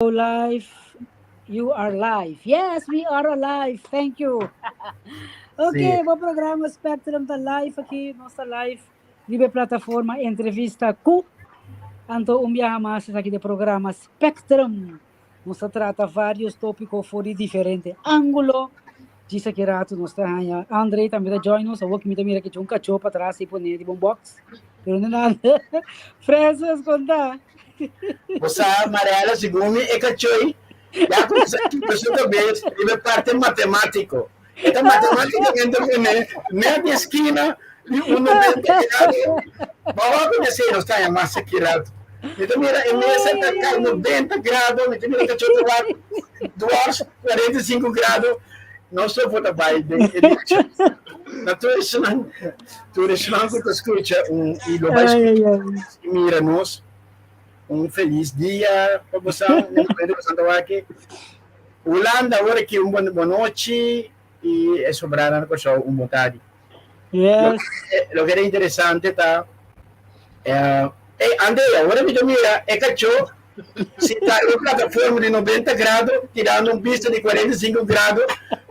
Live. You are live. Yes, we are alive. Thank you. Ok, bo programa Spectrum ta live aki. Nos ta live riba e plataforma Entrevista Ku. Anto un biaha mas esaki de programa Spectrum. Nos ta trata varios tópiko for di diferente ángulo. Djis aki rato nos ta haña André tambe ta join nos. Awor ki mi ta mira ki un kachó patras i pone riba un box. Pero no nada. Francis, konta. Bo sa, Mariela, segun mi e kachó ya kuminsá kita su kabes riba e parte matemático. E ta matemáticamente pone net di eskina di un 90 grado. Bo ku esei nos ta haña mas aki rato. Mi ta mira e mesa ta kai 90 grado, mi ta mira kachó ta wak dwars 45 grado. Nos lo por ta bai den e direkshon. Na tur esnan, tur esnan ku ta skucha un i lo bai skucha i mira nos, un felis dia pa bosan, na momento ku bosan ta wak. Hulanda awor aki un bon nochi i e sobranan na Kòrsou un bon tardi. Yes. Loke era interesante ta, eh, ey André, awor mi ta mira e kachó sintá riba un plataforma di 90 grado, tirando un bista di 45 grado,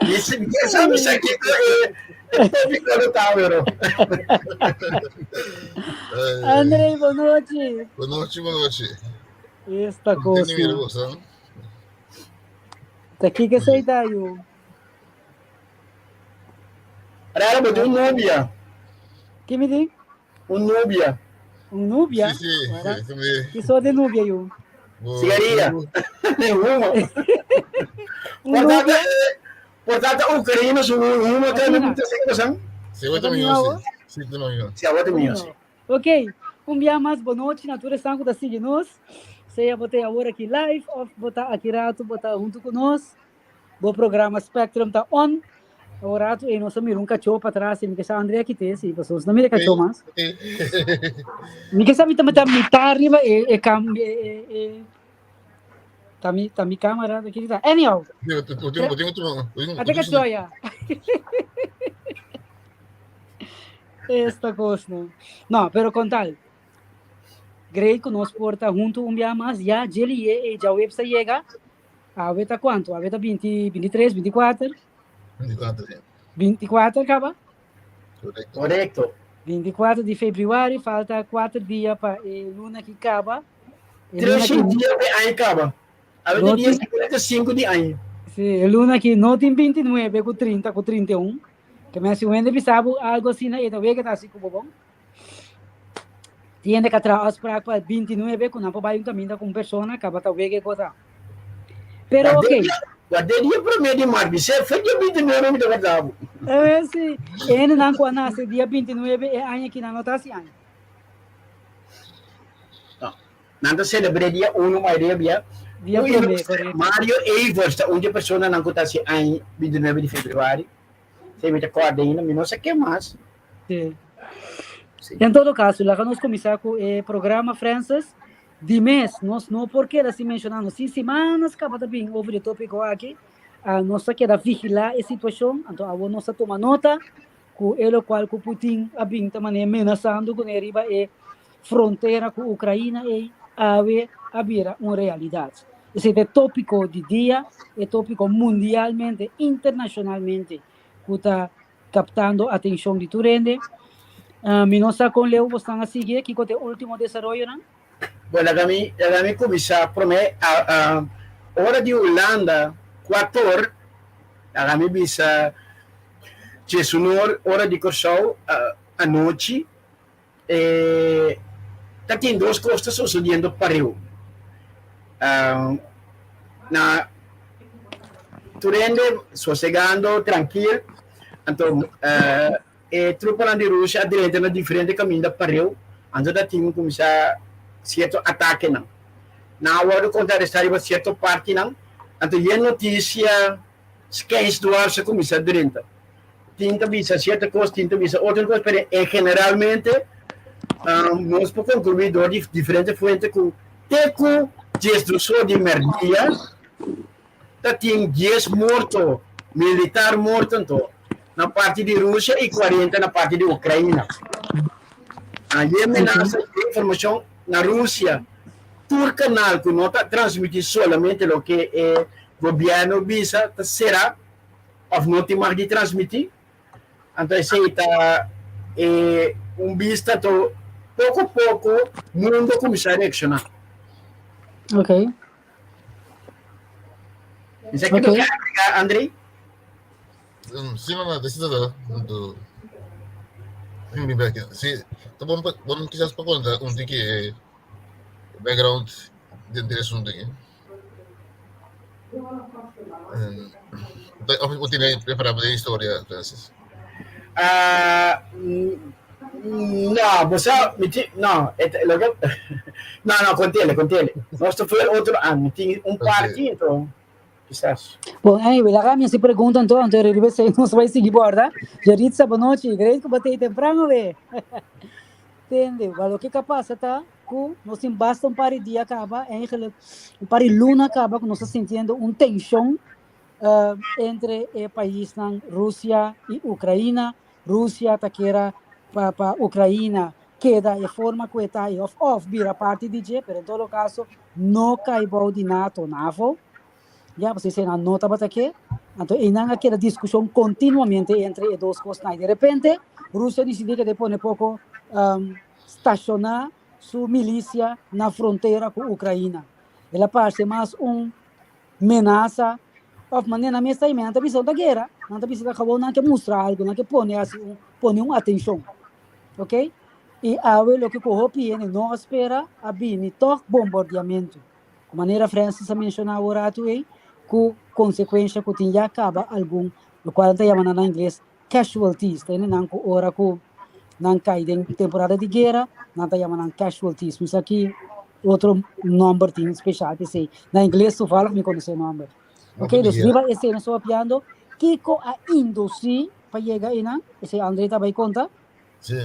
mi mi kier sa mi sa kiko e e tópiko lo ta, pero. André, bon nochi. Bon nochi, bon nochi. Esta Contento di mira cosa. boso. Ta kiko esei ta yu? Rara, bo tin un nubia. Ki mi tin? Un nubia. Un nubia? Sí, sí, Wara. sí, mi. Ki sort di nubia yu? Bo, Sigaria. Humo. Un Por tanto, nubia? por tanto, Ucraína su humo tambe Asina. ta sega pasan. Sí, bo Bo ta ta mira mihó, awo? sí. Sí, ta mihó. Sí, awor ta mihó, sí. Ok, un bia mas bon nochi na tur esnan ku ta sigui nos, sea bo ta awor aki live of bo ta aki ratu bo ta huntu ku nos. Bo programa Spectrum ta on. Awor ratu ei nos a mira un kachó patras i mi ke sa Andrea kite si pasobra nos no mira e kachó mas. Mi ke sa mi ta mi ta mitá riba e e kam e e e ta mi ta mi kamera ta kiko ta. Anyhow. Bo tin bo tin otro bo tin Ate kachó ya. Esta kos no. No, pero kon tal. Great ku nos por ta huntu un bia mas. Ya djeli e e djaweps a yega. Awe ta kuantu? Awe ta 20, 23, 24? 24, sí. 24 kaba? Korekto. Korekto. 24 di febrüari, falta 4 dia pa e luna ki kaba. E luna Tres ki, dia pa e aña kaba. Awe ta no dia tin, 55 di aña. sí, e luna ki no tin 29 ku 30 ku 31. Ke men si un hende bisa bo algo asina, e ta wega ta hasi ku bo bon. Tin hende ka traha afspraak pa 29 ku nan por bai un kaminda ku un persona, kaba ta wega e kos a. Pero Guardé ok. dia, guardé dia promé di mart, mi se fe dia 29 mi ta guarda bo. Eh, sí. E hendenan ku a nase dia 29 e aña aki nan no ta hasi aña. No. Nan ta selebr'é dia uno mayoria bia. Dia Un promé, ilustre korekto. Mario Evers ta un di e personanan ku ta hasi aña 29 di febrüari. Si mi ta kòrda ainda, mi no sa ke mas. Sí. Sí. En todo caso, laga nos kuminsá ku e programa Francis. Di mes, nos no por keda sin menshoná, nos tin simanas kaba ta bin over di e tópiko aki. Ah, nos ta keda vigilá e situashon, anto awor nos ta tuma nota ku e lokual ku Putin a bin ta manera menasando kuné riba e frontera ku Ukraina ei awe a bira un realidat. Esei ta e tópiko di dia, e tópiko mundialmente, internashonalmente ku ta kaptando atenshon di tur hende. Mi no sa kon leu bosnan a sigui e, kiko ta e último desaroyonan? Bon, laga mi, laga mi kuminsá promé. Ora di Hulanda, kuator, laga mi bisa djesunor ora di Kòrsou, anochi, E ta tin dos kos ta sosodiendo pareu. Na tur hende sosegando trankil, anto e trupanan di Rusia a drenta na diferente kaminda pareu, anto ta tin kuminsá sierto atakenan. Nan a wòrdu kontrarestá riba sierto partinan, anto yen notisia skens dwars a kuminsá drenta. Tin ta bisa cierto cos, tin ta bisa otro cos, pero en generalmente nos por concluir door di diferente fuente cu te cu 12 or di merdia ta tin 10 morto, militar morto anto, na parti di Rusia y 40 na parti di Ucraina. Ahí amenaza, e informacion na Rusia. Tur kanal ku no ta transmití solamente loke e gobièrnu bisa ta será òf no tin mag di transmití. Anto esei ta e un bista to poko poko mundo a kuminsá reakshoná. Ok. Esaki Ok. bo ke agregá, André? Sí, no, no, sí, no, no. Mi bek. Sí, ta bon, bon quizás pa conta un tiki background den e asunto aki. Of bo tene prepará pa den historia, Francis? Ah, no, bo sa, mi tin, no, e ta, loke, no, no, kontele, kontele. Nos ta fuer otro aña, mi tin un parti, enton, kisas. Bon, anyway, laga mi hasi pregunta anto, anto riba esei nos bai sigui borda. Yaritza, bonochi, great ku bo ta ei tempran awe. Tende, wa loke ka pasa ta ku nos tin basta un par di dia kaba, eigenlijk un par di luna kaba ku nos ta sintiendo un tenshon entre e paisnan Rusia i Ukraina. Rusia ta kera pa pa Ukraina keda e forma ku e ta ei òf òf bira parti di dje, pero en todo kaso no kai bou di nato, NAVO. Ya, pasobra esei nan no tabata ke. Anto einan a keda diskushon kontinuamente entre e dos kosnan. I derepente Rusia disidí ke ta pone poko stashoná su milisia na frontera ku Ukraina. El a parse mas un menasa òf manera nan mes ta nan ta bisa nan ta guera, nan ta bisa ta gewoon nan ke mustra algu, nan ke pone hasi un pone un atenshon. Ok? I awe loke ku hopi hende no a spera a bini tòg bombardiamentu. Manera Francis a menshoná awor ratu ei, ku konsekuensha ku tin ya kaba algun, lokual nan ta yama nan na ingles casualties, ta hende nan ku ora ku nan kai den temporada di guera, nan ta yama nan casualties. Mi sa ki otro nòmber tin speshal p'esei. Na ingles toevallig mi konosé e nòmber. Ok, dus riba esei nos ta papiando, kiko a indusí pa yega einan? Esei André ta bai konta. Sí.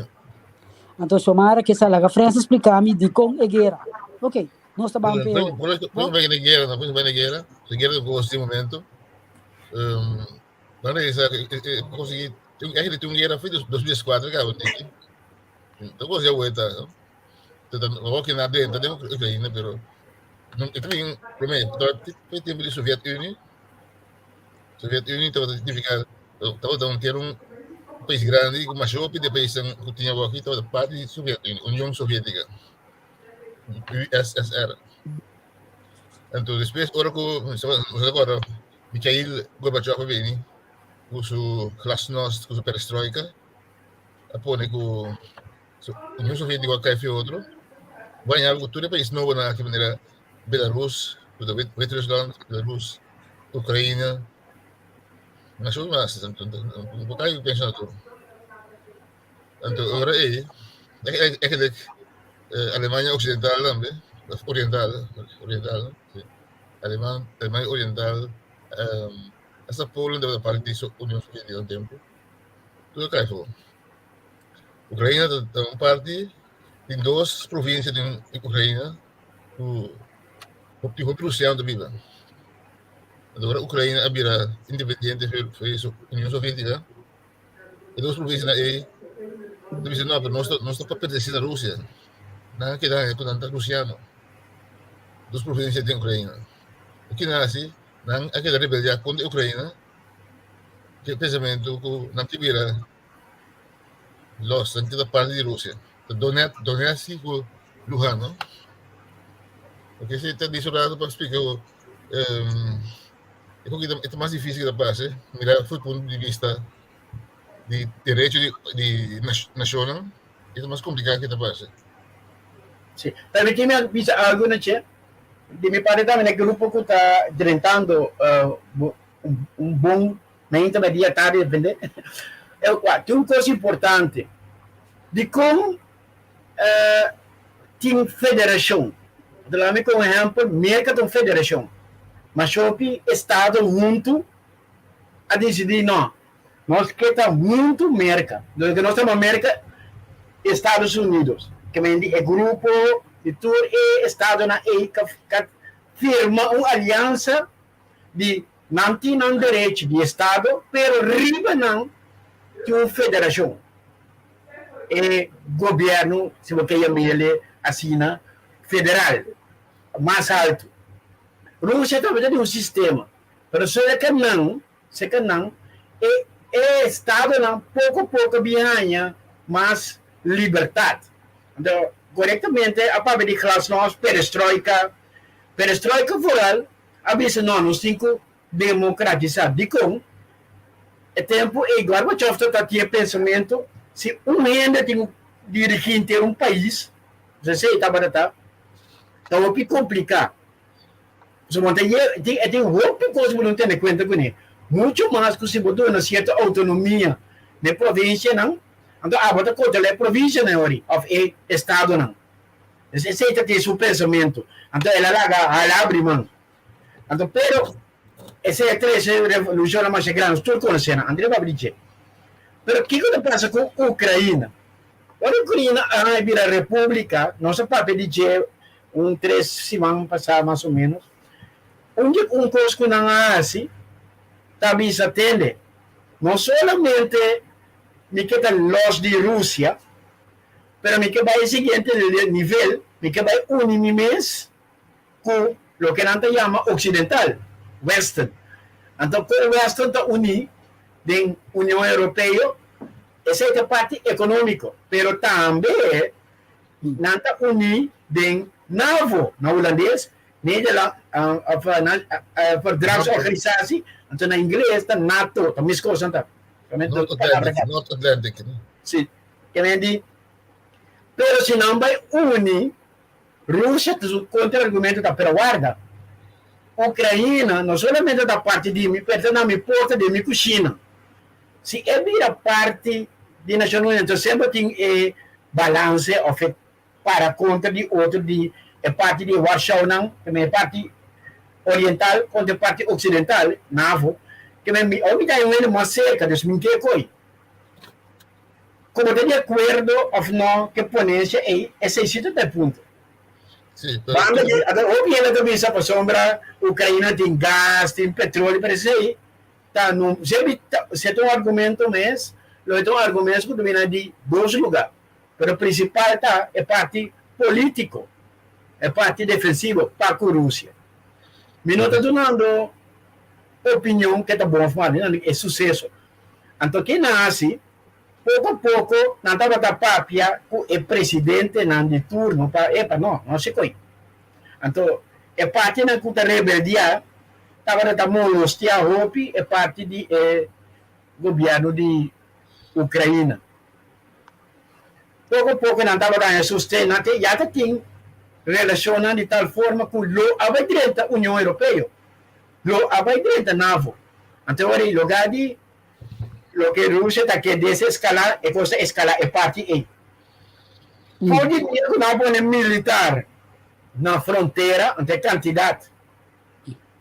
Anto Xiomara ke sa laga Francis splika mi dikon e guera. Ok. Nos ta ban peo. Por eso bai na guera, no, por eso bai na guera. E guera ta gosi momento. Um, dan regresa, consegui, eigenlijk tin un guera foi 2004 caba, tiki. Ta gosi a vuelta, no? Ta no que na dentro de Ucrania, pero no, e también, prome, foi tempo di Sovjet-Unie. Sovjet-Unie tabata significa, tabata un tierra un país grande, ku masha hopi de paisnan ku tinha aki tabata parti di Sovjet-Unie, Union Soviética. USSR. Anto despues ora ku nos acorda Mikhail Gorbachev a bini ku su glasnost, ku su perestroika, a pone ku Union Sovietiko a kai fi otro. Bo haña ku tur e pais nobonan aki manera Belarus, ku ta Wit-Rusland, Belarus, Ukraina, nashon mas, bo kai pensa na tur. Anto ora ei, eigenlijk Alemania Occidental tambe, of Oriental, Oriental, si, Aleman, Alemania Oriental, hasta Polen tabata parti di Union Soviética un tempu, tur a kai afó. Ukraina ta ta un parti, tin dos provinsia den Ukraina ku hopi hopi rusiano ta biba. Anto ora Ukraina a bira independiente for di Union Soviética, E dos provincianan ei ta bisa, no, pero nos ta, nos ta pa pertenece na Rusia. Nan a keda haña ku nan ta rusiano. Dos provincia den Ukraina. E kina hasi? Nan a keda rebeldiá kontra Ukraina ku e pensamentu ku nan ke bira los, nan ke ta parti di Rusia. Ta Donetsk, Donetsk ku Luhansk, no? Oke, esei ta diso rato pa splika ku E poquito e ta mas difícil ta pasa, mira for punto di vista di derecho di di nacionnan, e ta mas complicado ke ta pasa. Sí. Permití mi a bisa algo na che. Di mi parte tambe na grupo ku ta drentando un bon mainta, media, tardi, depende. Tin un kos importante. Dikon tin federashon. Ta laga mi kon ehèmpel, Merka ta un federashon. Mas hopi estado huntu a disidí no, nos ke ta huntu Merka. Loke nos ta yama Merka, Estados Unidos. Ke men di e grupo di tur e estadonan ei ka firma un aliansa di nan tin nan derecho di estado, pero riba nan tin un federashon. E gobierno, si bo ke yam'ele asina, federal. Mas altu. Rusia tabata di un sistema, pero serka nan, serka nan, e e estadonan poko poko a bin haña mas libertat. Anto, korektamente a papia di glasnost, perestroika. Perestroika vooral a bisa no, nos tin ku demokratisá. Dikon? E tempu ei Gorbachev ta tin e pensamentu, si un hende tin ku dirigí henter un pais, Esei tabata ta ta hopi kompliká. Pasobra bo ta ye tin e tin hopi kos ku bo no tene kuenta kuné. Muchu mas ku si bo duna sierto outonomia na e provinsianan, anto abo ta kontrolá e provinsianan ori òf e estadonan. Entonces esei ta tin su pensamentu. Anto el a laga hala abri man. Anto pero esei a trese revolushonnan masha grandi, nos tur konosé nan. André papia di dje. Pero kiko ta pasa ku Ukraina? Ora Ukraina a bira repúblika, nos a papia di dje un tres siman pasá mas o ménos, un di un kos ku nan a hasi ta bisa, Tende, no solamente mi ke ta lòs di Rusia, pero mi ke bai e siguiente nivel, mi ke bai uni mi mes ku loke nan ta yama oksidental, western. Anto kon western ta uní den Union Europeo? Esei ta parti ekonómiko, pero tambe nan ta uní den NAVO, na hulandes, Nederland of Verdragsorganisatie, anto na ingles ta NATO, ta mes kos nan ta. North Atlantic, North Atlantic. Si, pero si nan bai uni Rusia ta su kontra-argumento ta, pero warda, Ukraina no solamente ta parti di mi, pero ta na mi porta den mi kushina. Si e bira parti di Nashon Uni, enton semper tin e balanse òf e para kontra di otro di e parti di Warschaunan, ke men e parti oriental kontra e parti oksidental, NAVO, ke men mi ora mi ta un hende mas serka, dus mi ke koi. Como ta di acuerdo of no cu e ponencia ey, esey si ta ta e punto. Sí, pero Banda di, ata hopi hende ta bisa pasobra Ucraina tin gas, tin petroleo, pero esey ta no, sebi ta, si e ta un argumento mes, lo e ta un argumento cu ta bini di dos lugar, pero principal ta e parti politico, e parti defensivo pa cu Rusia. Mi no ta dunando opinion ke ta bon of mal, e suceso. Anto ke nan hasi? Poko poko nan tabata papia ku e presidentenan di turno pa epa no, no hasi koi. Anto e partinan ku ta rebeldiá tabata ta molostiá hopi e parti di e gobièrnu di Ukraina. Poko poko nan tabata haña sosten, nan te ya ta tin relashonnan di tal forma ku lo a bai drenta Union Europeo. Lo a bai drenta NAVO. Anto ora ei lugá di loke Rusia ta ke deseskalá, e kos ta eskalá e parti ei. For di dia ku nan a pone militar na frontera, anto e kantidat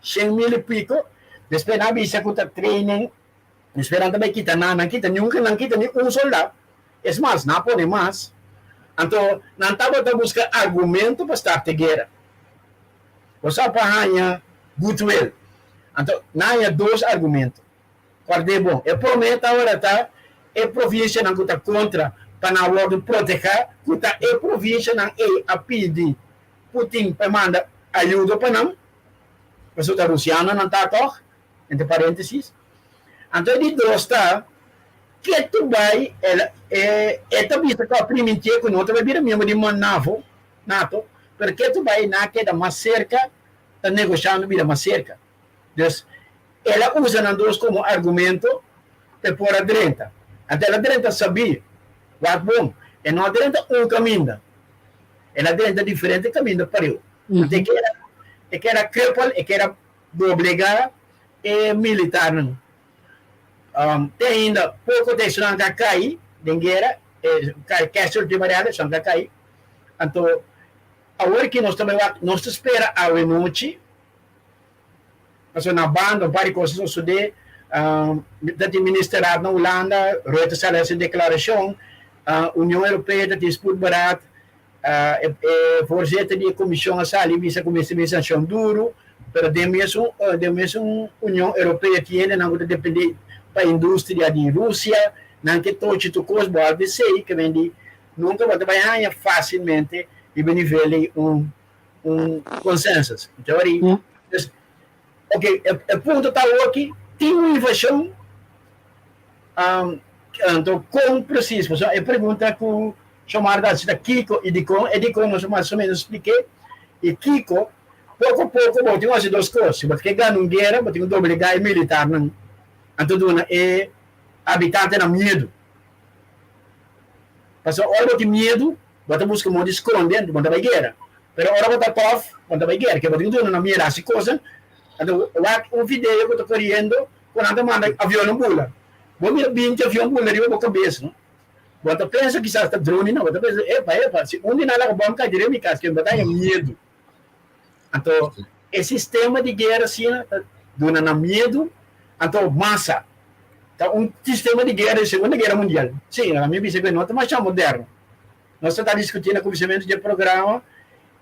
100,000 i piko, despues nan a bisa ku ta training, despues nan ta bai kita nan, nan kita niun, nan kita ni un soldá, es mas, nan a pone mas. Anto nan tabata buska argumento pa start e guera. Bo sa pa haña goodwill. Anto, nan haña dos argumento. Kòrd'é bon. E promé ta ora ta e provinshanan ku ta kontra pa nan wòrdu protehá, ku ta e provinshanan ei a pidi Putin pa e manda ayudo pa nan, pasobra ta rusianonan nan ta tòg, entre paréntesis. Anto e di dos ta, ke tu bai el e e ta bisa ku a primintié ku no ta bai bira miembro di NAVO, nato, pero ke tu bai nan a keda mas serka, ta negoshando bira mas serka. Dus, el a usa nan dos komo argumento pa e por a drenta. Anto el a drenta sabí, wak bon, e no a drenta un kaminda, el a drenta diferente kaminda pareu. Anto e keda, e keda krepel, e keda doblegá e militarnan. Te ainda poko ta esnan ka kai den guera, e casualty mariada esnan ka kai. Anto awor ki nos ta bai wak, nos ta spera awe nochi, pasobra na banda un par di kos a sosodé, ta tin ministerraad na Hulanda, Rutte sali hasi un deklarashon, Union Europeo ta tin spoedberaad, e voorzitter di e komishon a sali bisa ku mester bin sanshon duru, pero den mesun den mesun Union Europeo tin hendenan ku ta dependé pa industria di Rusia, nan ke tochi tur kos, bo a bisei ke men di nunka bo ta bai haña fásilmente riba nivel di un. un consensus. Dus, ok, e punto ta aki, tin un invashon, anto kon precies? Pasobra e pregunta ku Shomar ta hasi ta kiko i dikon, e dikon nos mas o menos splik'é, i kiko, poko poko bo tin ku hasi dos kos, si bo ta ke gana un guera bo tin ku doblegá e militarnan, anto duna e habitantenan miedu. Pasobra ora bo tin miedu, bo ta buska modo di skonde, anto bo ta bai guera. Pero ora bo ta tof, bo ta bai guera. Ke bo tin ku duna nan miedu hasi kosnan. Anto wak un video ku ta koriendo ku nan ta manda avionnan bula. Bo mira binti avion bula riba bo kabes, no? Bo ta pensa kisas ta drone nan, bo ta pensa, epa, epa, si un di nan laga bòm kai riba mi kas, ke bo ta haña miedu. Anto e sistema di guera asina ta duna nan miedu, anto masa. Ta un sistema di guera di Segunda Guera Mundial. Sí, mi bisa ku e no ta masha moderno. Nos ta ta diskutí na kuminsamentu di e programa,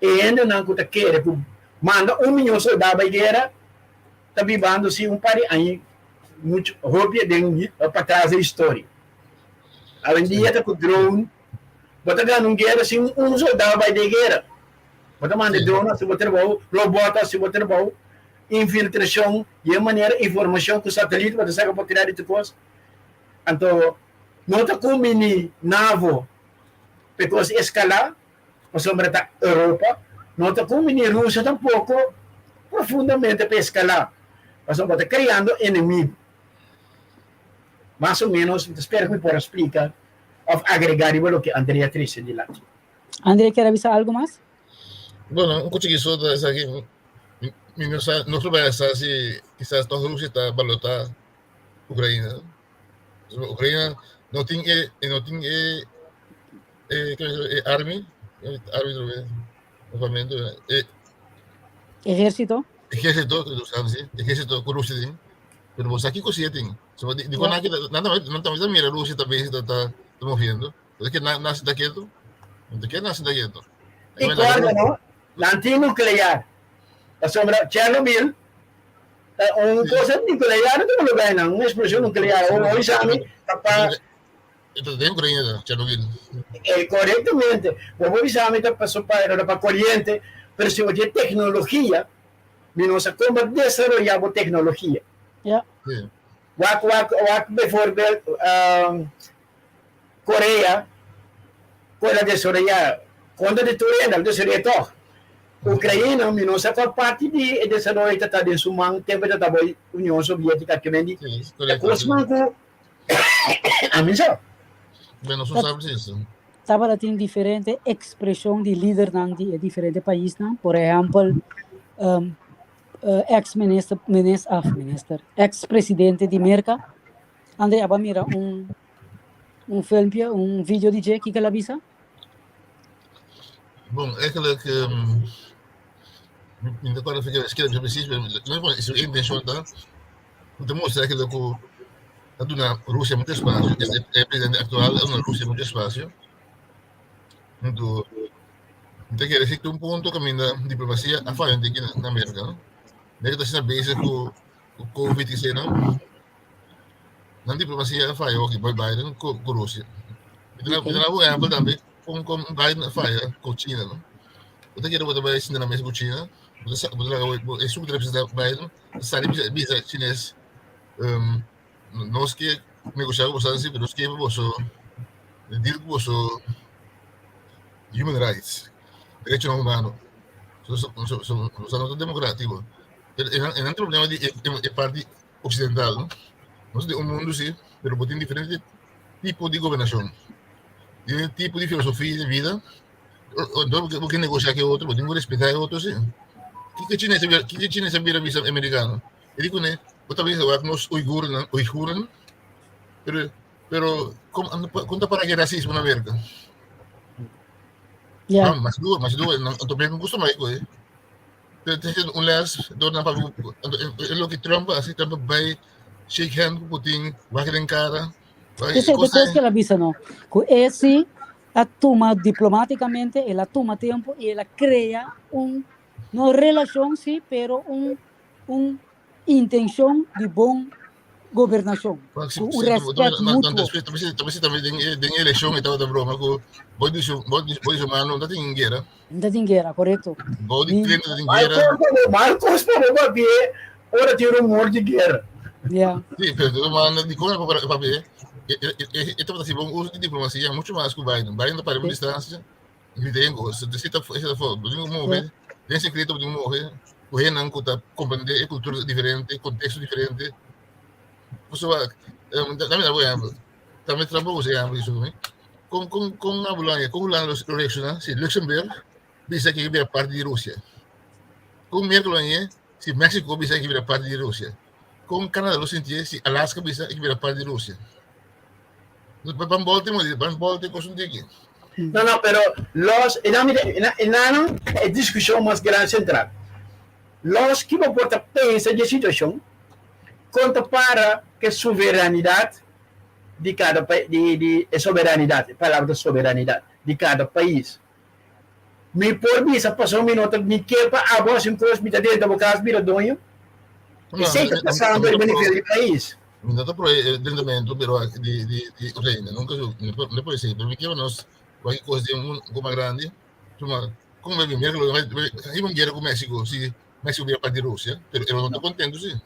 e hendenan ku ta kere ku manda un miyon soldá bai guera ta bibando sí un par di aña muchu hopi den patras den historia. Awendia ta ku drone bo ta gana un guera sin un soldá bai den guera. Bo ta manda drone hasi bo trabou, robot hasi bo trabou, infiltrashon di e manera informashon ku satelit bo ta saka pa tira di tur kos. Anto no ta kumbini navo pa e kos eskalá pasobra ta Europa, no ta kumbini Rusia tampoko profundamente pa eskalá pasobra bo ta kreando enemigo. Mas o menos mi ta spera ku mi por a splika òf agregá riba loke Andrea trese dilanti. André kier a bisa algo mas? Bueno, un kuchi kiso ta esaki, mi no sa, no proba sa si kisas toch Rusia ta balota Ukraina. Ukraina no tin e, no tin e, e, e army, army trobe, e, Ejército? Ejército, ejército ku Rusia tin. Pero bo sa kiko si tin. So, di, di yeah. Nan, nan, nan mira Rusia ta bezig ta, ta, ta moviendo. Es que nan sinta ketu. No te nan sinta ketu. I kòrda no, nan tin nuklear. Pasobra Chernobyl ta un cosa nuklear no ta lugá einan, un eksploshon nuklear. O hoy sami ta pa Ito den Ucrania ta, Chernobyl. Eh, korektamente. Bo por bisa mi ta paso pa ta pa koriente, pero si bo tin teknologia, mi no sa kon bo desaroyá bo teknologia. Ja. Sí. Wak wak wak bijvoorbeeld Korea ku el a desaroyá kontra di tur hende, el a desaroyá tòg. Ukraina mi no sa kua parti di e desaroyo ta ta den su man tempu e ta ta bai Union Soviética ke men di e kosnan ku ami sa. Tabata tin diferente ekspreshon di lidernan di e diferente paisnan, por ehèmpel eks minister, minister, eks presidente di Merka. André, abo a mira un un filmpje, un video di dje, kiko el a bisa? Bon, eigenlijk, um, mi ta acorda fica escribe precies, pero no su intención ta, te mostra eigenlijk ku ta duna Rusia mucho espacio, e presidente actual ta duna Rusia mucho espacio. Entonces, mi ta kere si un punto kaminda diplomacia a falla na Amerika, no? Merka ta asina bezig ku COVID i eseinan. Nan diplomacia a faya hoki boy Biden ku ku Rusia. Mi ta mi ta un ehempel tambe kon kon Biden a faya ku China no. Bo ta kere bo ta bai sinta na mesa ku China, bo ta sa bo ta laga bo esun ku ta representa Biden ta sali bisa bisa chines nos ke negosha ku boso si pero nos ke pa boso deal ku boso human rights, derechonan humano. So so so so no ta demokratiko. Pero e nan problema di e parti Occidental, no? Nos den un mundu sí, pero bo tin diferente tipo di gobernacion, diferente tipo di filosofia di vida. Entonces bo ke negocia ku e otro, bo tin ku respeta e otro sí. Kiko chines a bira, kiko chines a bira bisa americano? E di kuné, bo ta bisa wak nos uigurnan, uigurnan, pero pero kon kon ta para ku e rasismo na Merka? Ja. Mas duro, mas duro, anto mi gusta mai ku e. Pero un les door nan papia e loke Trump a hasi, Trump a bai shake hand ku Putin, wak den kara. Esei ta kos ku el a bisa no, ku e si a tuma diplomaticamente, el a tuma tempo i el a krea un, no relashon si, pero un un intenshon di bon. gobernashon ku un rèspèt mutuo. Ta bisa den e elekshon e tabata broma ku bo di su bo di su mano no ta tin guera. No ta tin guera, korekto. Bo di Clinton ta tin guera. Mal kos pa bo papia ora tin rumor di guera. Ja. Sí, pero todo manda di kon pa papia e tabata hasi bon uso di diplomasia mucho mas ku Biden. Biden ta para un distansia grita en kos. Esei ta fo. Bo tin ku move den sekreto bo tin ku move ku hendenan ku ta komprende e kultura diferente, konteksto diferente. Pasobra, dame un ehèmpel. Tambe Trump a usa ehèmpel di su. Kon kon kon Hulanda, kon Hulanda lo reakshoná si Luxemburg bisa ke bira parti di Rusia? Kon Merka lo hañ'é si Mexico bisa ke bira parti di Rusia? Kon Canada lo sintié si Alaska bisa ke bira parti di Rusia? Ban bolte mo, ban bolte kos un tiki. No, no, pero los, e nan, e nan e diskushon mas gran sentral. Los ki bo por ta pensa di e situashon, kon ta para ku e soberanidat di kada pais, di di e soberanidat, e palabra ta soberanidat, di kada pais. Mi por bisa pasobra mi no ta, mi ke pa abo hasi un kos, mi ta drenta bo kas bira doño. Esei ta pasando riba nivel di pais. Mi no ta pro e drentamentu pero di di di Ukraina, nunka su, mi no por esei, pero mi ke pa nos wak e kos den un poco mas grandi, suma kon bai bin Merka lo hiba un guera ku Mexico si Mexico bira parti di Rusia, pero e lo no ta kontentu si.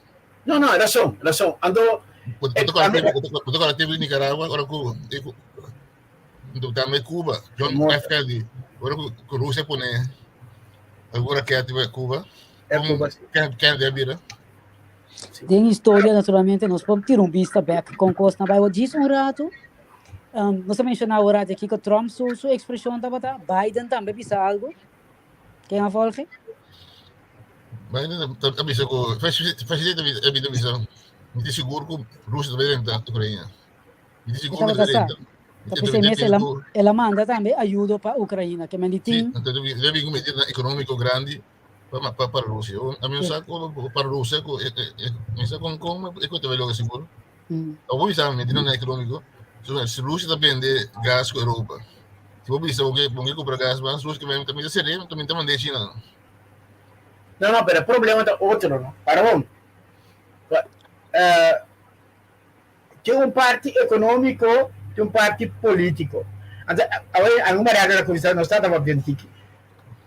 No, no, rason, rason. Anto Bo ta kòrda tempu di Nicaragua ora ku tambe Cuba, John F. Kennedy, ora ku Rusia pone algun raket riba Cuba, Kennedy a bira. Den historia naturalmente nos por tira un bista bek kon kos na bai. Djis un ratu, nos a menshoná ora di kiko Trump su su ekspreshon tabata, Biden tambe bisa algu. Ken a volge? Biden a bisa ku presidente a bira bisa mi ta sigur ku Rusia ta bai renta Ukraina. Mi ta sigur ku ta bai renta. Ta p'esei mes el a manda tambe ayudo pa Ukraina, ke men di tin. Sí, debe bin ku medida ekonómiko grandi pa pa pa Rusia. Ami no sa ku pa Rusia ku mi sa kon kon e ku ta bai logra sigur. Bo bisa mi medida ekonómiko, si Rusia ta bende gas ku Europa, si bo bisa bo ke bo ke kumpra gas mas Rusia ta mi ta ser'é mi ta mand'é China. No, no, pero e problema ta otro, no. Para bon. Tin un parti ekonómiko, tin un parti polítiko. Anto, awe algun manera ta kuminsá nos trata papia un tiki.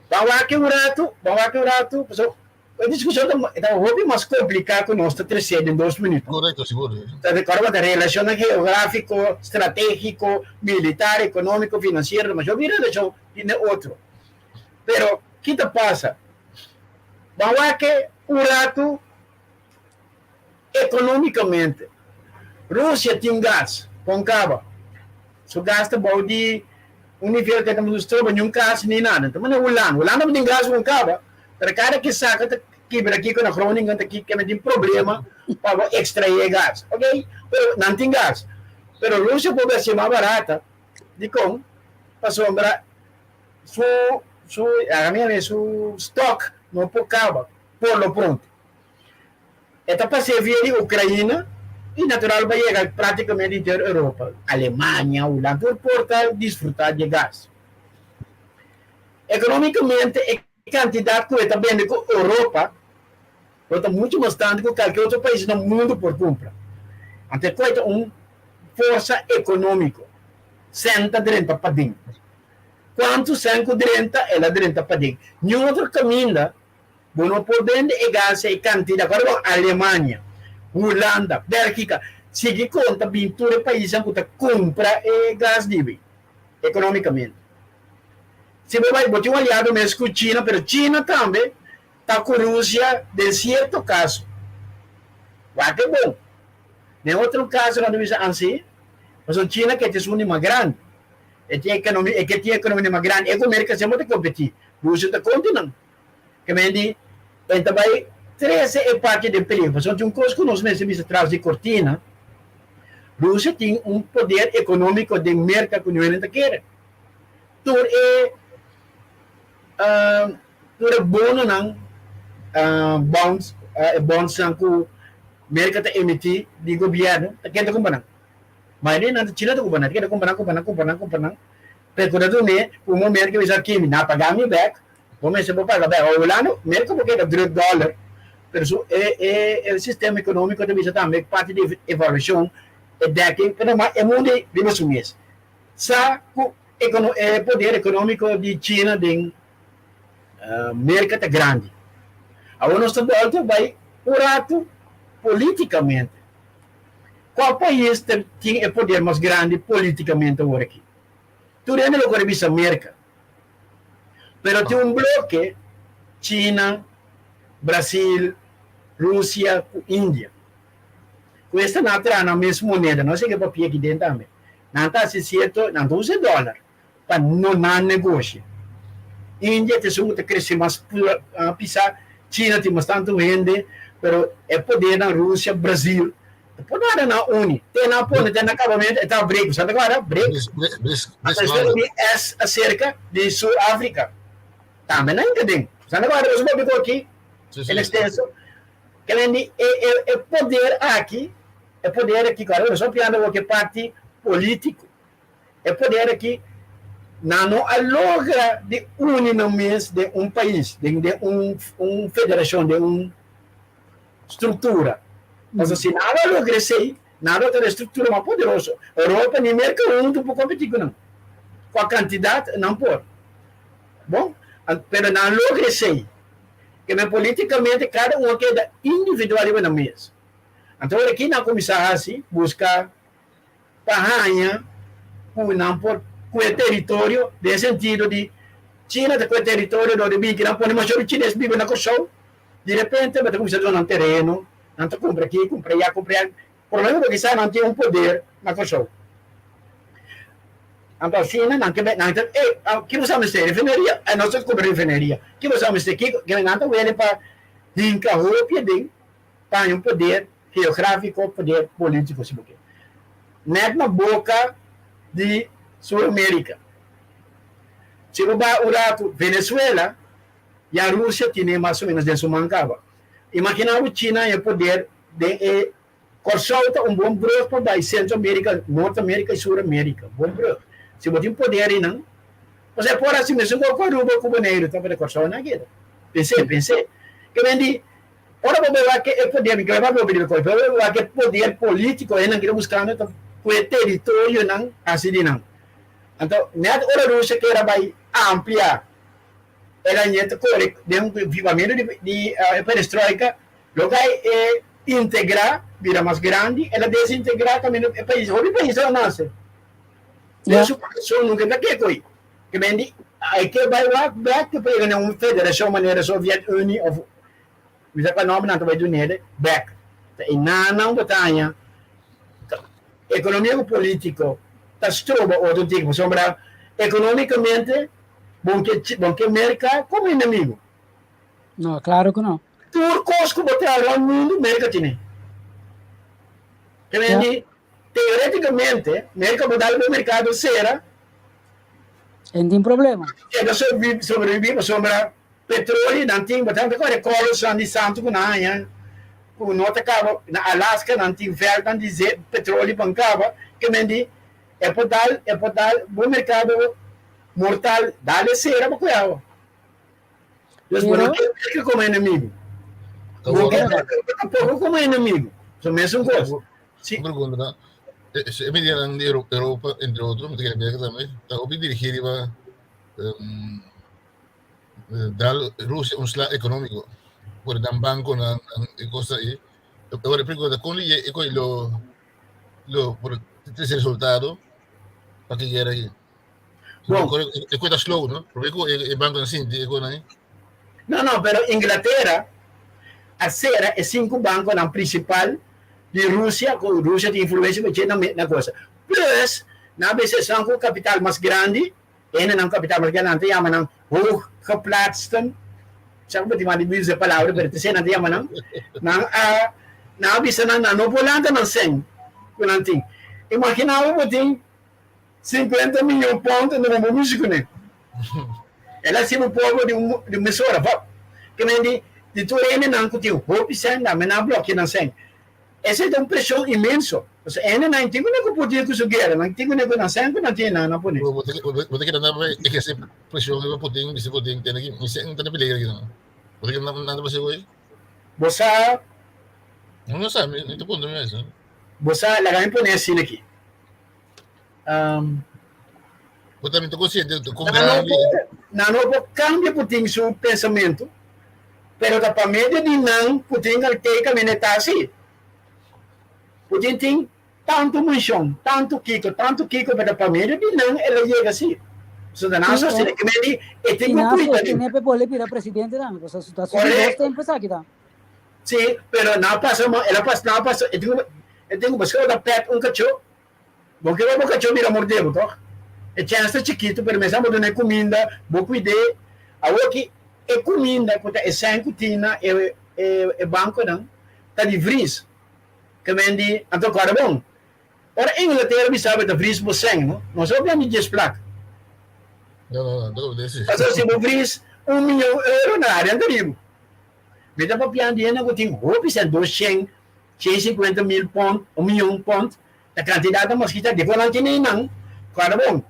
Ban wak un ratu, ban wak un ratu, pasobra e diskushon ta ta hopi mas kompliká ku nos ta tresé den dos minüt. Korekto, sigur. Ta rekòrda bo ta relashonnan geográfiko, stratégiko, militar, ekonómiko, finansiero, mas hopi relashon tin den otro. Pero, ki ta pasa? Ban wak un ratu. Economicamente, Rusia tin gas con caba. Su gas ta bou di un nivel cu e ta mundo stroba niun cas ni nada. Ta manera Hulanda. Hulanda tin gas con caba, pero cada ke saca ta kibra kico na Groningen ta kibra tin problema pa bo extrae e gas. Ok, pero nan tin gas. Pero Rusia por haci mas barata. Dicon? Pasobra su su su stock no por caba por lo pronto. E ta pas'é via di Ukraina i natural pa yega práktikamente henter Europa, Alemania, Hulanda, tur por ta disfrutá di e gas. Ekonómikamente e kantidat ku e ta bende ku Europa lo ta muchu mas tantu ku kalke otro pais na mundu por kumpra. Anto e koi ta un forsa ekonómiko. Sèn ta drenta paden. Kuantu sèn ku drenta, el a drenta paden. Niun otro kaminda Bo no por bende e gas e cantidad. Ora bo Alemania, Hulanda, Belgica, sigui conta bin tur e paisnan cu ta cumpra e gas dibi economicamente. Si bo bai, bo tin un aliado mes cu China, pero China tambe ta cu Rusia den cierto caso. Wak e bon. Den otro caso nan ta bisa ansi, pasobra China ke ta esun di mas grandi. E tin economia, e ke tin economia di mas grandi. E cu Merca semper ta competi. Rusia ta contra nan. Ke men di, E ta bai trese e parti den peligro. Pasobra tin un kos ku nos mester bisa tras di kortina, Rusia tin un poder ekonómiko den Merka ku niun hende ta kere. Tur e tur e bononan, bonds, e bondsnan ku Merka ta emití di gobièrnu, ta ken ta kumpra nan? Mayoria nan ta China ta kumpra nan, ta keda kumpra nan, kumpra nan, kumpra nan, kumpra nan. Pero ku ta dun'é un momento ku bisa, Kimi, na paga mi bèk. Bo mester por paga bek. Hulanda, Merka por keda druk dollar. Pero su e e e sistema ekonómiko ta bisa tambe parti di evaluashon e dekking, pero ma e mundu ei riba su mes sa ku ekono e poder ekonómiko di China den Merka ta grandi. Awor nos ta bòlta bai un ratu polítikamente. Kua pais ta tin e poder mas grandi polítikamente awor aki? Tur hende lo kore bisa Merka. Pero tin un bloke, China, Brasil, Rusia ku India. Ku esta nan a traha nan mes moneda, no esei ke papia aki den tambe. Nan ta hasi sierto, nan ta usa e dòler pa no nan negoshi. India ta esun ku ta krese mas pisá, China tin mas tantu hende, pero e podernan Rusia, Brasil, E por nada nan uni. Te nan pone te nan kabamento e ta break. Sa ta kòrda? Break. Ata esei di S aserka di Sur Afrika. Tambe nan hinka den. Sa ta kòrda? Boso papia ku aki en ekstenso. Kelen di e e e poder aki, e poder aki, kòrda boso papiando awor ku e parti polítiko. E poder aki nan no a logra di uni nan mes den un pais, den den un un federashon, den un struktura. Pasobra si nan a logra esei, nan lo ta den struktura mas poderoso. Europa ni Merka huntu por kompetí ku nan. Ku a kantidat nan por. Bon, pero nan logra esei. Keme politikamente kada un a keda individual riba nan mes. Anto ora ki nan kuminsá hasi, buska pa haña ku nan por kue teritorio den e sentido di China ta kue teritorio dor di bin ki nan pone masho di chines biba na Kòrsou, di repente bo ta kuminsá duna nan tereno, nan ta kumpra aki, kumpra ayá, kumpra ayá, por lo menos bo kisa nan tin un poder na Kòrsou. Anto asina nan ke nan ta ey ki bo sa mester refineria? Nos ta kumpra refineria, ki bo sa mester kiko? Nan ta wele pa hinka hopi aden. Ta haña un poder geográfiko, poder polítiko si bo ke. Nèt na boka di Sur Amérika. Si bo bai un ratu Venezuela, ya Rusia tine mas o ménos den su man kaba. Imaginá bo China haña poder den e Kòrsou ta un bon brùg pa bai Sentro Amérika, Nort Amérika i Sur Amérika. Bon brùg. Si bo tin poder einan, osea por hasi mesun kos ku Aruba ku Boneiru ta, pero Kòrsou nan keda. Pens'é, pens'é. Ke men di Ora bo bai wak e poder, mi kere papia hopi di e kos, pero ora bo bai wak e poder politico e nan kita buscando ta cu e teritorionan haci di nan. Anto net ora Rusia kier a bai amplia el a ñe ta core den un vivamento di di e perestroika, loke a e integra bira mas grandi, el a desintegra caminda e pais, hopi pais a nace. Den su corazon nunca ta ke coi. Ke men di hay ke bai wak bek pa yega na un federacion manera Soviet Unie of Mi sa kua nòmber nan ta bai dun'é bèk. Ta e nannan bo ta haña ekonomia ku polítiko ta stroba otro tiki pasobra ekonómikamente bo ke bo ke Merka komo enemigu. No, klaro ku no. Tur kos ku bo traha rònt mundu Merka tene. Te meen di teorétikamente Merka bo dal bo merkado sera. E no tin problema. E ta sobreviví pasobra Petroli nan tin bo ta kore korosnan di santu ku nan haña ku no ta kaba na Alaska nan tin vèldnan di ze petroli pan kaba ke men di e por dal e por dal bo merkado mortal dal e sera bo kuyawa dus bo no ke Merka komo enemigu bo ke Merka tampoko komo enemigu so mesun kos si. Un pregunta ta e medidanan di Europa entre otro mi ta kere Merka tambe ta hopi dirigi riba Dal Rusia un sla económico por dan banconan y cosas ahí. Ahora pregunta, ¿con li e lo lo por trece resultado pa que guerra ahí? Bon. E cuesta slow, no? Porque e banco nan sinti e ahí. No, no, pero Inglaterra a cera e cinco banconan principal di Rusia, cu Rusia tin influencia na na cosa. Plus, nan a bisa esnan cu capital mas grandi, Hendenan ku a bita mas nan ta yama nan hooggeplaatsten. Sa ku bo tin manda di usa e palabra, pero ta esei nan ta yama nan. Nan a nan a bisa nan, nan no por lanta nan sèn ku nan tin. Imaginá bo bo tin sinkuenta miyon pònt anto bo por mishi kuné. El a hasi bo pober di un di un mesora, vòp. Ke men di di tur hendenan ku tin hopi sèn, nan men a blòkia nan sèn. Esei ta un preshon inmenso. Pasobra hende nan tin ku por deal ku su guera, nan tin ku ku nan sèn ku nan tin nan a pone. Bo ta keda nan pa ehersé preshon riba Putin, bisa Putin tene ki mi sèn ta na peligro aki nan. Bo ta keda nan ta pas'é hoy? Bo sa. No, no sa, mi ta puntra mi mes. Bo sa, laga mi pone asina aki. Bo ta mi ta konsiente kon grandi. Nan no por kambia Putin su pensamentu, pero ta pa medio di nan Putin al kei kaminda e ta asi. Putin tin tantu manshon, tantu kiko, tantu kiko, pero ta pa medio di nan el a yega asi. So ta nan sostene ke men di e tin ku kuida di. I nan por bira presidente tambe, pasobra su ta su di dos tempu esaki ta. Si, pero nan a pasa, el a pasa, nan a pasa, e tin ku, e tin ku pasobra ta pèt un kachó. Bo ke bo kachó bira mordé bo, tòg? E chèns ta chikitu, pero mester bo dun'é kuminda, bo kuid'é. Awoki e kuminda ku ta e sèn ku tin na e e bankonan ta di vris. Ke men di, anto kòrda bon, ora Inglatera bisa bo ta vris bo sèn, no? Nos a papia di djes plak. No, no, no, ta si. Pasobra si bo vris un miyon euro, na área ta ribu. Mi ta papia di hende ku tin hopi sèn, 200, 150 mil pond, un miyon pond, ta kantidat ta mas kita di ku nan tene nan, kòrda bon.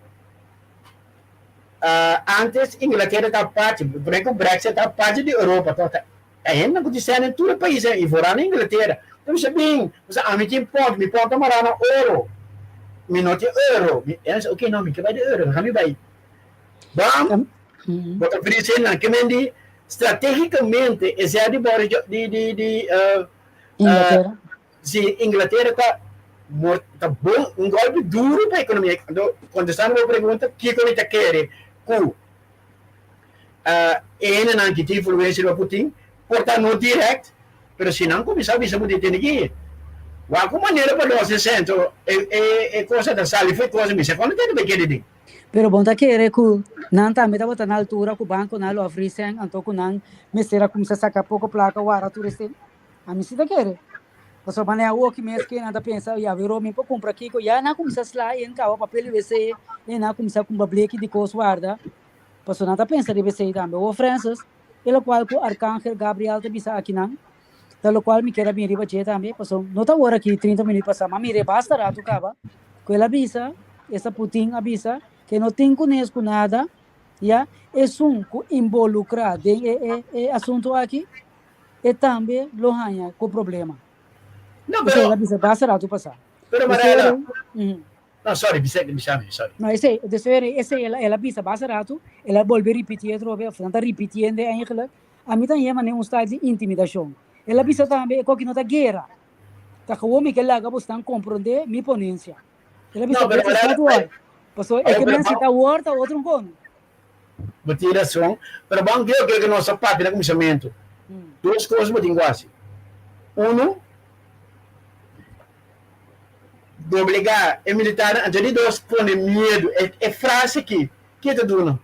Antes Inglatera ta parti, promé ku Brexit ta parti di Europa, tòg ta e hendenan ku tin sèn den tur e paisnan i foral na Inglatera. Ta bisa bin, pasobra ami tin pond, mi pond ta mará na oro, mi no tin euro. Mi, e nan bisa, oke no, mi ke bai di euro, laga mi bai. Bam, bo ta vris hendenan, ke men di stratégikamente e sè di Boris di di di Inglatera. Si Inglatera ta mor ta bon un golpe duro pa economia. Anto contestando bo pregunta kico mi ta kere cu e hendenan ki tin influencia riba Putin por ta no direct pero si nan cuminsa bisa bo tin ki wak un manera pa los e centro e e cosa ta sali fu e cosa mi sa cuando tende bay kere den. Pero bo ta kere cu nan tambe tabata na altura cu banconan lo a vrisen anto cu nan mester a cuminsa saca poco placa wara tur esei? Ami si ta kere. Pasobra manera awoki mes ke nan ta pensa, ya wero mi por kumpra kiko, ya nan a kuminsá sla en kawa papel di wc, en nan a kuminsá kumpra bleki di kos warda. Pasobra nan ta pensa riba esei tambe. Awor Francis, e lokual ku Arkangel Gabriel ta bisa akinan, ta lokual mi kier a bin riba dje tambe, pasobra no ta awor aki trinta minüt pasá, ma mir'é basta ratu kaba, ku el a bisa, esta Putin a bisa, ke no tin kunes ku nada, ya, esun ku involukrá den e e e asuntu aki, e tambe lo haña ku problema. No, pero... Esei el a bisa basta ratu pasá. Pero Mariela... No, sorry, bisa, bisa mi, sorry. No, esei, esei el a bisa basta ratu, el a bolbe ripití atrobe, of nan ta ripitiendo eigenlijk. Ami ta haña manera un style di intimidashon. El a bisa tambe e koki no ta guera. Ta gewoon mi ke laga bosnan komprondé mi ponensia. El a bisa, No, pero this is Mariela, not war. Pasobra e pero ke men si ta war ta otro un kono. Bo tin rason, pero ban creo ke nos a papia na kuminsamentu. Dos kos bo tin ku hasi. Uno, doblegá e militarnan, anto di dos, pone miedu. E e frase aki, ke ta duna?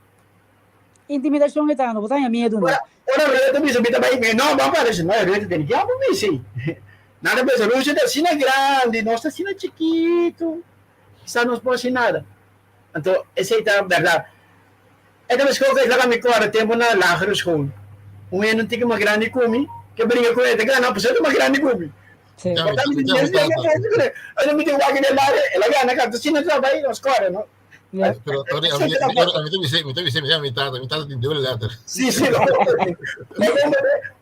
Intimidashon e ta, no bo ta haña miedu no. Ora ora Rutte bisa mi ta bai, mi no, ban para no, Rutte tene ke abo bisa ei. Nan ta pensa Rusia ta asina grandi, nos ta asina chikitu, kisa nos por hasi nada. Anto esei ta bèrdat. E ta meskos ku laga mi kòrda tempu na lagere skol. Un hende un tiki mas grandi ku mi ke bringa ku e ta gana pasobra e ta mas grandi ku mi. Sí. Por tanto mi tin mes forsa ku e. Ora mi tin wak den lari el a gana kaba. Asina ta bai nos kòrda no. Ja. Pero Tony, a mi, a mi ta bisa, mi ta bisa, mi ta mi tata, mi tata tin duele letter. Sí, sí.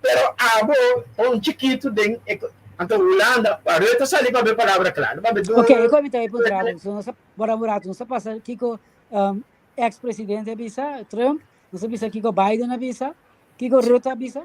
Pero abo un chikitu den e anto Hulanda, Rutte sali papia palabra kla. Papia duru. Ok, e koe mi ta e puntra bo. So nos a Bora un rato, nos a pasa kiko um, ex presidente a bisa, Trump, nos a bisa kiko Biden a bisa, kiko Rutte a bisa.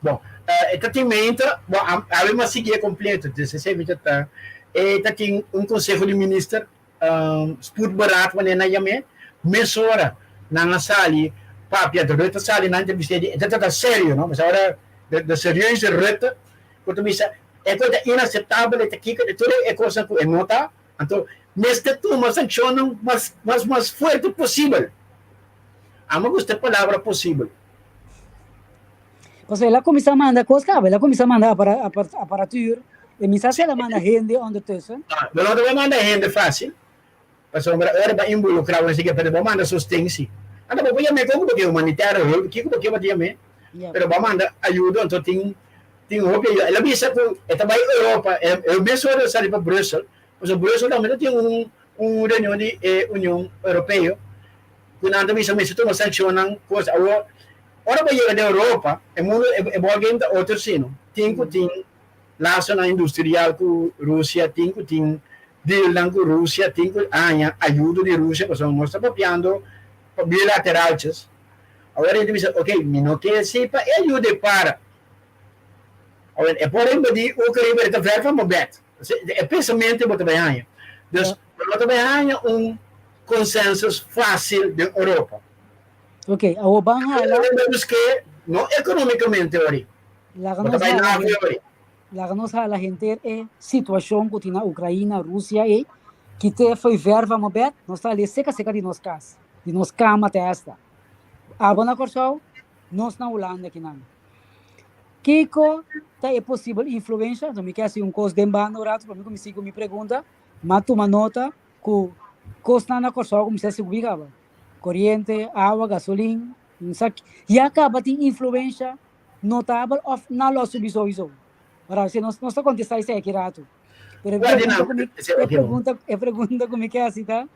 Bon, uh, e ta tin mente, bon, awe mas sigui completo, dus esei mi ta ta, e ta tin un conseho di minister, um, spoedberaad wanneer nan yam'é, mesora nan a sali papia, de Rutte sali nan entrevist'é, di, e ta trata serio, no, pasobra ora de, de serieuze Rutte, ku ta bisa, e kos ta inaceptabel, e ta kiko, e tur e kosnan ku e no ta, Anto mester tuma sankshonnan mas mas mas fuerte posibel. Amo gusta e palabra posibel. Pasobra el a kuminsá manda kos kaba, el a kuminsá manda apara, apar, aparatuur, e mi sa si el a manda hende ondertussen. Ah, bo no ta bai manda hende fácil, pasobra ora bo a involukrá bo esaki, pero bo manda sosten si. Anto bo por yam'é kon ku bo ke humanitario hulp, kiko bo ke bo ta yam'é, pero bo a manda ayudo, anto tin Tin hopi ayuda. El a bisa ku e ta bai Europa, e mes ora el sali pa Brussel, pasobra Brussel tambe ta tin un un reunion di e Union Europeo ku nan ta bisa mester tuma sankshonnan kos. Awor Ora bo yega den Europa, e mundu, e ballgame ta otro sino. Tin ku tin lasonan industrial ku Rusia, tin ku tin dealnan ku Rusia, tin ku haña ayudo di Rusia, pasobra nos ta papiando pa bilateraltjes. Awor e ta bisa, ok, mi no ke si pa e ayuda e para. Awor, e por invadí Ucrania, pero e ta ver van bo bed. E pensamentu bo ta bai haña. Dus, bo no ta bai haña un consensus fácil den Europa. Ok, awor ban hala. Menos ke no economicamente ori. Laga nos hala, laga nos hala henter e situacion ku tin na Ucraina, Rusia ei, kite foi ver van bo bed, nos ta hala seka seka di nos kas, di nos kama te hasta. Abo na Kòrsou, nos na Hulanda kinan. Kiko ta e posibel influensha? Anto mi ke hasi un kos den banda un ratu prome ku mi sigui ku mi pregunta, m'a tuma nota ku kosnan na Kòrsou kuminsá subi kaba. Koriente, awa, gasolin, sa ya kaba tin influensha notabel òf nan lo a subi souiso? Ora si nos nos ta kontestá esei aki ratu. Pero e pregunta ku mi e pregunta e pregunta ku mi ke hasi ta,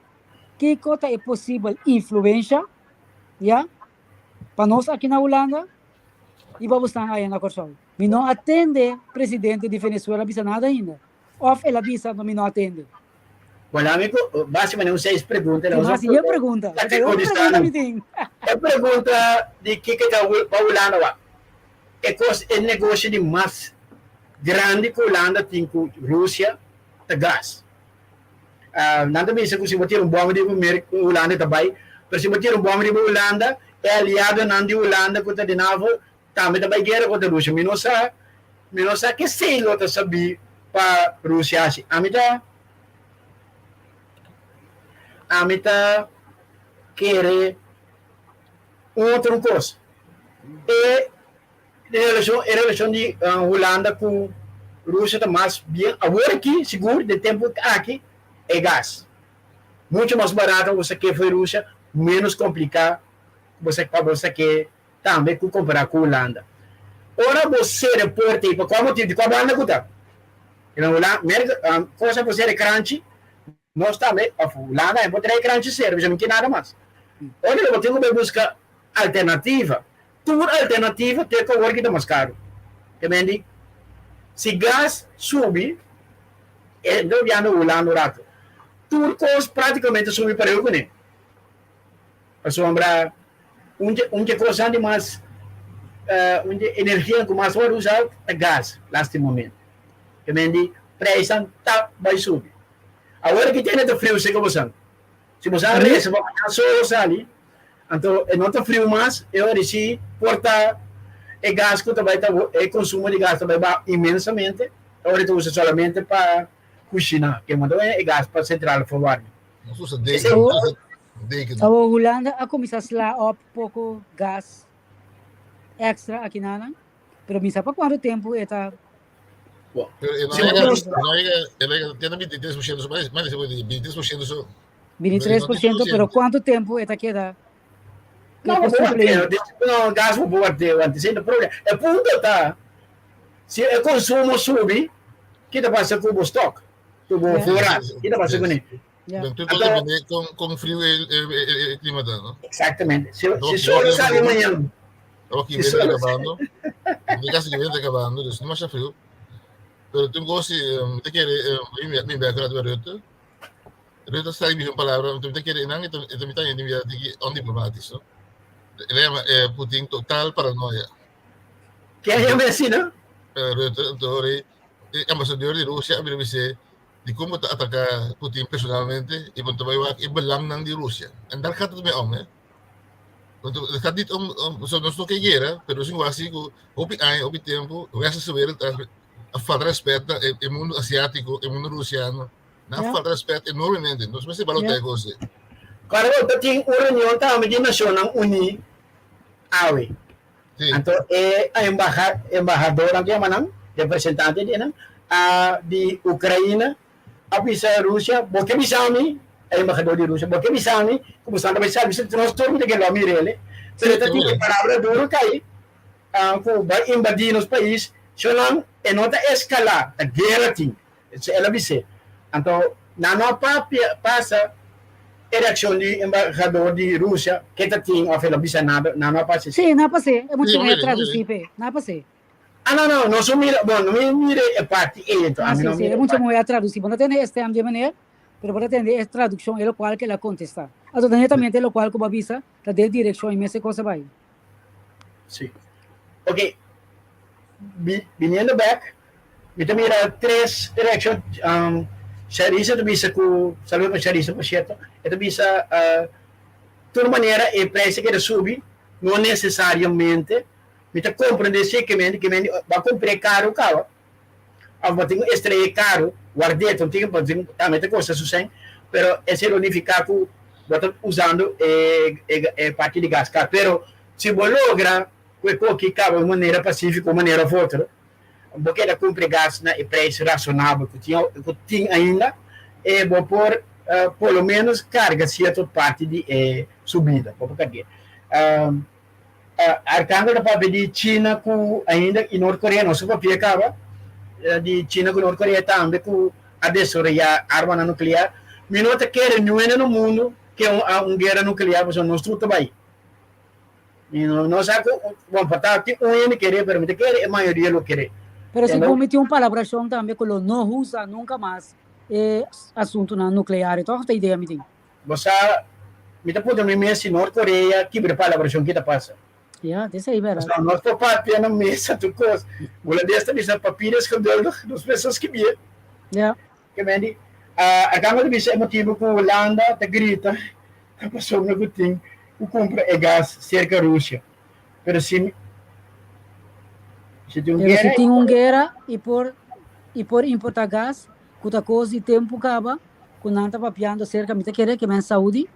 kiko ta e posibel influensha, ya, pa nos aki na Hulanda i pa bosnan aya na Kòrsou. Mi no a tende presidente di Venezuela bisa nada ainda. Òf el a bisa no mi no a tende. Bueno, ami ku básicamente un seis pregunta. Tin mas yen pregunta. Pregunta mi tin. E pregunta di kiko ta pa Hulanda wak. E kos e negoshi di mas grandi ku Hulanda tin ku Rusia ta gas. Nan ta bisa ku si bo tira un bòm riba Merk, Hulanda ta bai, pero si bo tira un bòm riba Hulanda, e aliadonan di Hulanda ku ta den NAVO tambe ta bai guera kontra Rusia. Mi no sa, mi no sa kesei lo ta sabí pa Rusia hasi. Ami ta, ami ta kere un otro kos. E relashon, e relashon di Hulanda ku Rusia ta mas bien awor aki, sigur den tempu aki, e gas. Mucho mas barato bo sa ke for Rusia, menos kompliká bo sa pa bo sa ke tambe ku kompará ku Hulanda. Ora bo sera porta ei, pa kua motibu? Di kua banda ku ta? Na Hulanda, Merka, cosa bo sera kranchi, Nos tambe, of Hulanda e por trae kranchi sero, bisa mi ke nada mas. Ora lo bo tin ku bai buska alternativa, tur alternativa te ku awor ki ta mas karu. Te mendi, si gas subi, e no biando Hulanda un rato, tur kos praktikamente subi pareu kuné. Pasobra un dje un dje kosnan di mas un dje energianan ku mas wòrdu usa ta gas lastimamente. Te mendi preisnan ta bai subi. Awor ki tene ta friu seka bosan. Si bosan resa pa mañana solo sali, anto e no ta friu mas, e ora si por ta e gas ku ta bai ta e konsumo di gas ta bai baha inmensamente, e ora ta usa solamente pa kushina, ke manda e gas pa sentral verwarming. Nos usa deken, nos usa deken. Awor Hulanda a kuminsá sla op poko gas extra akinanan, pero mi sa pa kuantu tempu e ta. Pero e no llega, no llega, e llega, tiene 23%, so, mais, mais de 23% so. 23%, pero kuantu tempu e ta keda? No, bo por no, gas bo por wante, sin problema. E punto ta, si e konsumo subi, ki ta pasa ku bo stock? Ku bo voorraad? Ki ta pasa kuné? Yeah. Tur cosa depende con, con frío el, el, el, el clima ta, no? Exactamente. Si, si solo sale mañana. Estamos aquí si viento acabando. Mi casa que viento acabando, dus no más frío. Pero toen goes, te quiere, mi mi werk uit Rutte. Rutte está ahí een palabra, toen te quiere, nang, ito ito mi tanya di di ondiplomatisch, no? Ele llama Putin total paranoia. ¿Qué llama así, no? Rutte, entonces, ambassador di Rusia, a mira Dikon bo ta ataká Putin personalmente i bo no ta bai wak e belangnan di Rusia? En daar gaat het mij om, hè. Want het gaat niet om, om so nos no ke guera, pero nos tin wak si ku hopi aña, hopi tempu, westerse wereld a, a falta respet na e, e mundo asiátiko, e mundo rusiano. Nan a falta respet enormemente. Nos mester balotá e kos ei. Kòrda bo tin un reunion tambe di Nashonnan Uní awe. Sí. Anto e embaja, embahadornan ku yama nan, representante di nan, a di Ukraina a bisa Rusia, bo ke bisa mi, e embahador di Rusia, bo ke bisa mi ku bo ta bai salbi si nos tur mi ta ke lo mirele. Pero e ta tin e palabra duro kai ku bai invadí nos pais, shonnan e no ta eskalá, ta guera tin. El a bis'é. Anto nan no a papia, pasa. E reakshon di embahador di Rusia ke ta tin of el a bisa nada, nan no a pasa esei. Sí, nan a pas'é. E mucha muhé a tradusí p'e. Nan a pas'é. Ah, no, no, nos no mira, bon, no mi mira e parti ei, enton Ah, ami sí, no sí, mira e e mucha parti. muhé a tradusí. Bo no tende e stem di e meneer, pero bo ta tende e tradukshon, e lokual ku el a kontestá. Anto ta netamente e lokual ku bo a bisa ta den direkshon i mes e kos a bai. Sí. Ok, biniendo bek, Mi ta mira tres reaccion. Sharisa ta bisa cu, saludo pa Sharisa por cierto, e ta bisa tur manera e prijs a keda subi, no necesariamente. Mi ta comprende si ke mende, ke mende bo a cumpra e caro caba, of bo tin cu estrella e caro, ward'é, ton tin, bo tin, tambe ta costa su cen, pero esey lo nifica cu bo ta usando e e parti di gas caro. Pero si bo logra cu e coki caba un manera pacifico, un manera of otro, Bo keda kumpra gas na e preis rasonabel ku tin ku tin ainda e bo por por lo menos karga sierto parti di e subida. Bo por karg'é. Arcangel ta papia di China ku ainda i Nort Korea, nos a papia kaba di China ku Nort Korea tambe ku a desaroyá armanan nuklear. Mi no ta kere niun hende na mundu ke un guera nuklear pasobra nos tur ta bai. Mi no, no sa ku, bon, por ta tin un hende kere, pero mi ta kere e mayoria lo kere. Pero si bo miti un palabrashon tambe ku lo no usa nunka mas e asuntunan nuklear, tòg ta idea mi tin. Bo sa, mi ta puntra mi mes si Nort Korea kibra e palabrashon ki ta pasa. Ya, ta esei bèrdat. Pasobra nos por papia na mesa tur kos. Hulandes ta bisa papier is geduldig, nos mester skibié. Ya. Ke men di, Arcangel ta bisa e motibu ku Hulanda ta grita ta pasobra ku tin ku kumpra e gas serka Rusia. Pero si si tin un Pero si guera tin un guera i por i por importa gas ku ta kos di tempu kaba ku nan ta papiando serka mi ta kere ke men Saudi.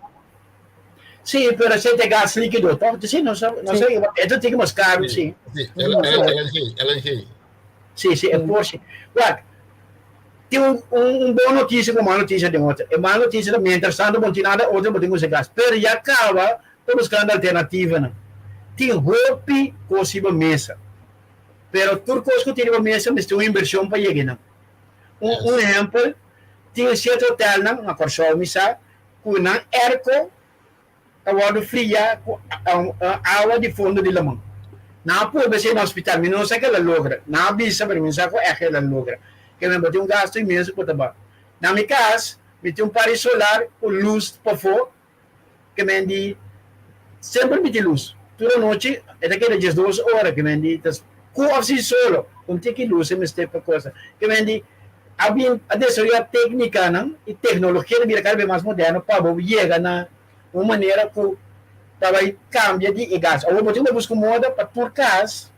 Sí, pero esei ta e gas líkido tòg? Sí, no sa no Sí. sa e ta tin mas karu Sí, sí. sí, LNG, LNG. Sí, sí, e por sí. Wak, tin un un bon notisia ku un mal notisia den otro. E mal notisia ta mientras tanto bo no tin nada otro bo tin ku usa gas. Pero ya kaba ta buskando alternativanan. Tin hopi kos riba mesa. Pero tur kos ku tin riba mesa mester un invershon pa yega einan. Un un ehèmpel, tin sierto hotelnan na Kòrsou mi sa ku nan airco ta wòrdu fria ku awa di fondo di laman. Nan a purba esei na hospital, mi no sa ke el a logra. Nan a bisa, pero mi no sa ku ègt el a logra. Ke men bo tin un gastu inmenso ku ta ba. Na mi kas, mi tin un pari solar ku lus pafó, ke men di semper mi tin lus. Tur anochi e ta keda diesdos ora, ke men di ta ku òf sin solo, un tiki lus e mester pa kosa. Ke men di a bin a desaroyá téknikanan i teknologia ta bira kada bes mas moderno pa bo yega na un manera ku ta bai kambia di e gas. Awor bo tin ku buska un moda pa tur kas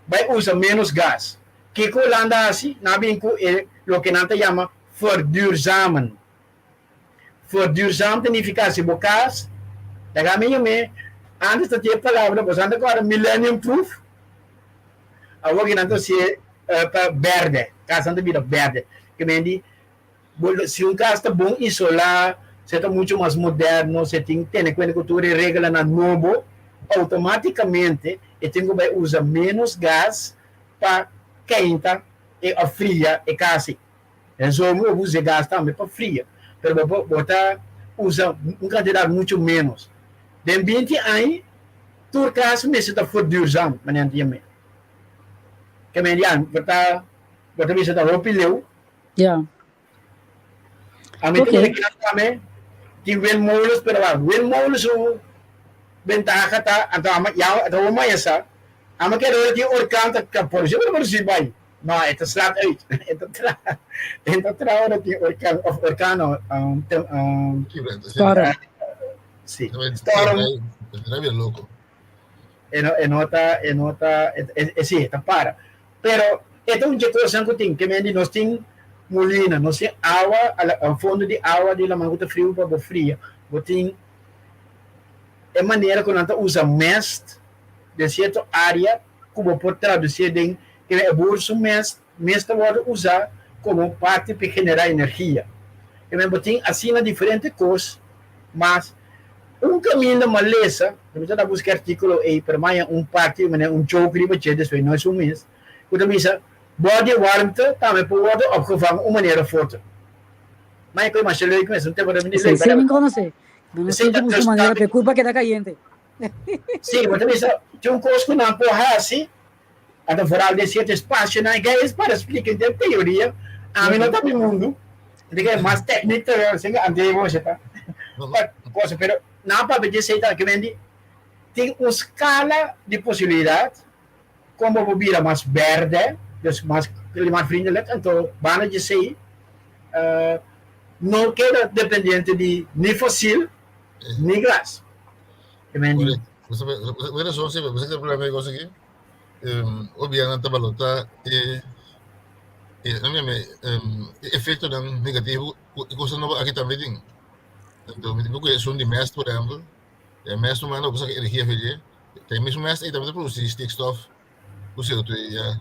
bai usa ménos gas. Kiko Hulanda a hasi? Nan a bin ku e loke nan ta yama verduurzamen. Verduurzaam ta nifiká si bo kas, laga mi yam'é, ántes ta tin e palabra, boso a kòrda millennium proof? Awor ki nan ta hasié pa bèrdè, kasnan ta bira bèrdè. Ke men di, bo si un kas ta bon isolá, si e ta muchu mas moderno, si e tin tene kuenta ku tur e reglanan nobo, outomátikamente e tin ku bai usa ménos gas pa keinta e òf fria e kas ei. Den zomer bo usa e gas tambe pa fria, pero bo por bo ta usa un kantidat muchu ménos. Den binti aña tur kas mester ta verduurzaam, manera nan ta yam'é. Ke men ya, bo ta bo ta bisa ta hopi leu. Ja. Ami ta mira kinan tambe tin windmolens, pero wak windmolens su bentaha ta, anto ama ya ta hopi maya sa, ama kere ora tin orkan ta ta por si por si bai. No, e ta slaat uit. E ta tra, e ta tra ora tin orkan, of orkan no, um, tem, um, Storm. Sí, storm. E ta loco. E no, e no ta, e no ta, e, e, e, sí, e ta para. Pero e ta un dje cosnan cu tin, ke men di nos tin mulina, nos tin awa, a fondo di awa di laman cu ta friu pa bo fria. Bo tin e manera cu nan ta usa mest den cierto area ku bo por tradusié den ke e bur su mes mes ta wòrdu usá komo parti pa generá energia. Ke men bo tin asina diferente kos, mas un kaminda malesa, mi ta ta buska e artíkulo ei, pero maña un parti manera un joke riba dje despues no esun mes, ku ta bisa bòdi warmte tambe por wòrdu opgevangen un manera of otro. Ma e koi masha leuk mes, un tempo mi Esei sí mi konosé. Mi no sinti busca manera pa e kurpa keda kayente. Sí, bo ta bisa tin un kos ku nan por hasi, anto vooral den sierto espasionan, e es para splika den teoria, ami no ta mi mundu, mi ta mas teknik ta ante bo ta cosa, pero nan papia di esei ta kimendi tin un skala di posibilidat Kon bo por bira mas bèrdè, dus mas klimaatvriendelijk, anto banda dje esei no keda dependiente di ni fosil ni gas. Bo razon si, bo sa ki problema e kos aki? Gobierno ta balota e efectonan negativo ku e kosnan nobo aki tambe tin. Anto mi tin ku esun di mest por ehempel, e mest humano bo saka energia for dje. Ta e mesun mes ei tambe ta produsí stikstof ku CO2 ya.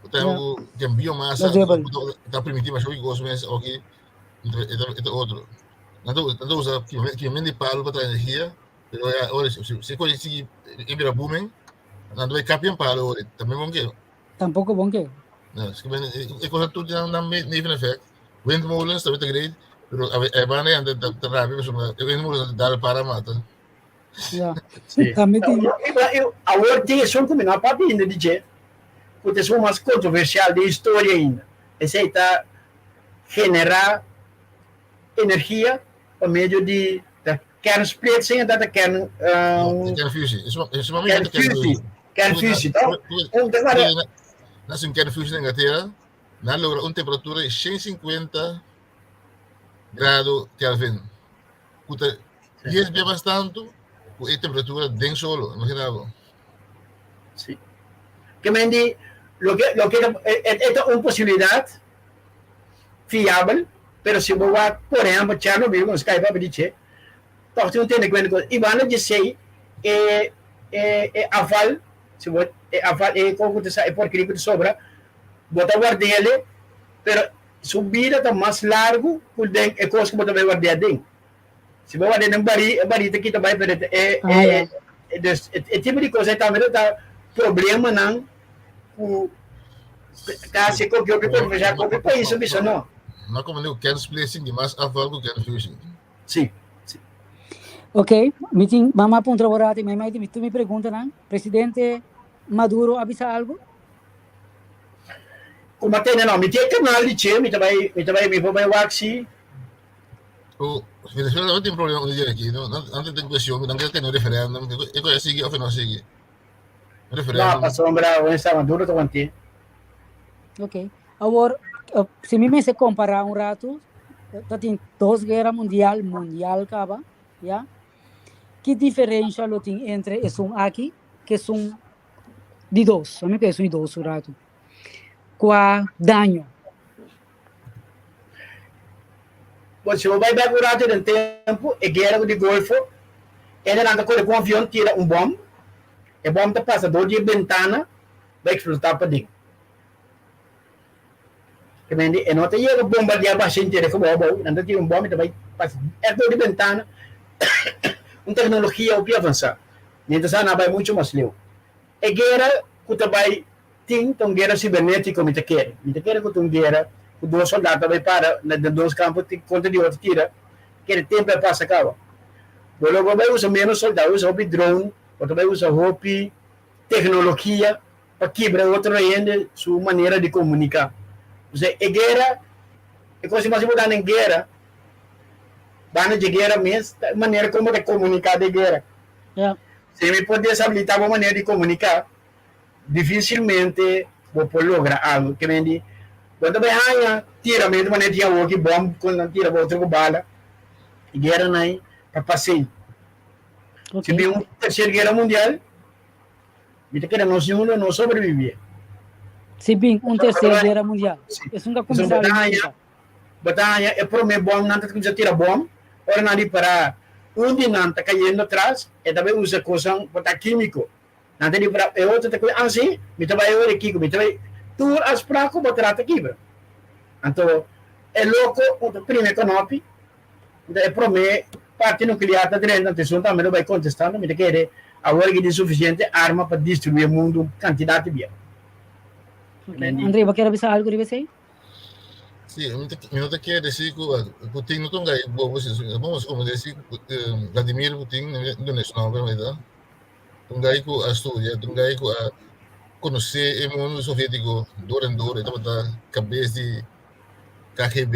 Ku tempu ku den biomasa ta permití masha hopi kos mes oki e ta otro. Nan ta usa kimamento di palu pa traha energia pero ya ora si e kos sigui e bira booming nan ta bai kapia un palu ora tambe bon ke. Tampoko bon ke. E kos tur tin nan neveneffect. Windmolens tambe ta great pero e banda ei ta rabia pasobra e windmolens ta dal para mata. Ja. Sí. Tambe tin. Awor tin esun ku mi no a papia ainda di dje, ku ta esun mas kontroversial den historia ainda. Esei ta generá energia pa medio di ta kernsplitsing, ta ta kern Kernfusie. Kernfusie. Kernfusie, to? Un ta guarda. Nan hasi un kernfusie na Inglatera, nan a logra un temperatura di 150 grado Kelvin. Ku ta dies bia mas tantu ku e temperatura den solo, imagina bo. Sí. Ke men di loke loke ta e ta un posibilidat fiabel, pero si bo wak por ehempel Chernobyl ku nos kai papia di dje, tòg tin un tene kuenta ku i banda djesei e e e afval, si bo e afval e kos ku ta sa e porkeria ku ta sobra, bo ta ward'ele pero Su bida ta mas largu ku den e kos ku bo ta bai ward'é aden. Si bo ward'é den barí, e barí ta kita bai, pero e e e dus e tipo di kos ei tambe ta ta problemanan ku kasi koki hopi kontroversial, hopi pais a bisa no. No komo digo kernsplitsing di mas afval ku kernfusie. Sí, sí. Ok, mi tin, mama a puntra bo rati, mi mi tur mi preguntanan. Presidente Maduro a bisa algu? Kuma tene no, mi tin e kanal di che, mi ta bai, mi ta bai, mi por bai wak si. O, Venezuela no tin problema un dia aki, no, nan tin cuestion, nan ke tene un referendum, e cosa sigui of e no sigui. Un referendum. No, pasobra wen Maduro ta want'é. Ok. Awor, si mi mester compara un ratu, ta tin dos guera mundial, mundial caba, ya. Ki diferencia lo tin entre esun aki ku esun di dos? Ami ku esun di dos un ratu. Kua daño? Bon, si bo bai bek un ratu den tempu, e guera di Golfo, hendenan ta kore ku un avion tira un bòm, e bòm ta pasa dor di e bentana bai eksplotá paden. Te mende e no ta yega bombardiá basha henter e gebou abou, nan ta tira un bòm i ta bai pasa ègt dor di bentana, un teknologia hopi avansá. Mientras nan a bai muchu mas leu. E guera ku ta bai tin ta un guera sibernétiko mi ta kere. Mi ta kere ku ta un guera ku dos soldado ta bai para na den dos kampo kontra di otro tira, kere tempu a pasa kaba. Bo lo bo bai usa ménos soldado, usa hopi drone, bo ta bai usa hopi teknologia pa kibra otro hende su manera di komuniká. Osea, e guera, e kos mas importante den guera, banda dje guera mes, ta e manera kon bo ta komuniká den guera. Si mi por deshabilitá bo manera di komuniká, difisilmente bo por logra algu. Ke men di, bo ta bai haña tiramentu manera tin awoki, bòm ku nan tira bo otro ku bala. E gueranan ei ta pas'ei. Si bin un terser guera mundial, Mi ta kere nos niun lo no sobrevivié. Si bin un tercer guera mundial, esun ta kuminsá Bo ta haña, bo ta haña e promé bòm, nan ta kuminsá tira bòm, ora nan ripará un di nan ta kayendo tras, e ta bai usa kosnan ku ta kímiko. Nan ta ripará e otro ta kuminsá, ah si, mi ta bai ora kiko, mi ta bai, tur afsprak ku bo trata kibra. Anto e loko ku ta primi e kònòpi, Anto e prome parti nuclear ta drenta, anto esun tambe lo bai contestando, mi ta kere awor aki tin suficiente arma pa destrui e mundo un cantidad di bia. Ok, André, bo kier a bisa algo riba esei? Sí, mi no ta kere si ku Putin no ta un gai bobo si. Vamos como desi Vladimir Putin, no su nomber ahorita. Un gai ku a studia, un gai ku a konosé e mundo soviétiko dor en dor, e tabata kabes di KGB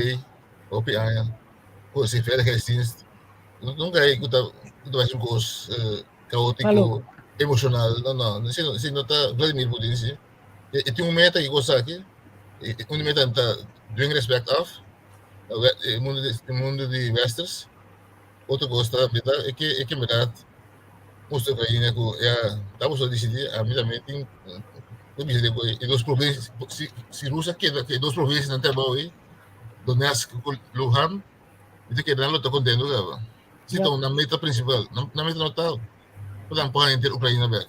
hopi aña, ku si veiligheidsdienst. No un gai ku ta ku ta hasi un kos kaótiko, emoshonal, no no, si no ta Vladimir Putin si. E tin un meta i kos aki, un meta ta dwing respect af, e mundo di e mundo di westers. Otro kos ta bida e ke e ke berdad mustra Ukraina ku ya ta boso disidí, ami tambe tin ku disidí ku e dos provinsia si si Rusia keda ku e dos provinsianan te abou ei, Donetsk ku Luhansk, mi ta kere nan lo ta kontento kaba. Si ta nan meta prinsipal, nan meta no ta pa nan por haña henter Ukraina bek.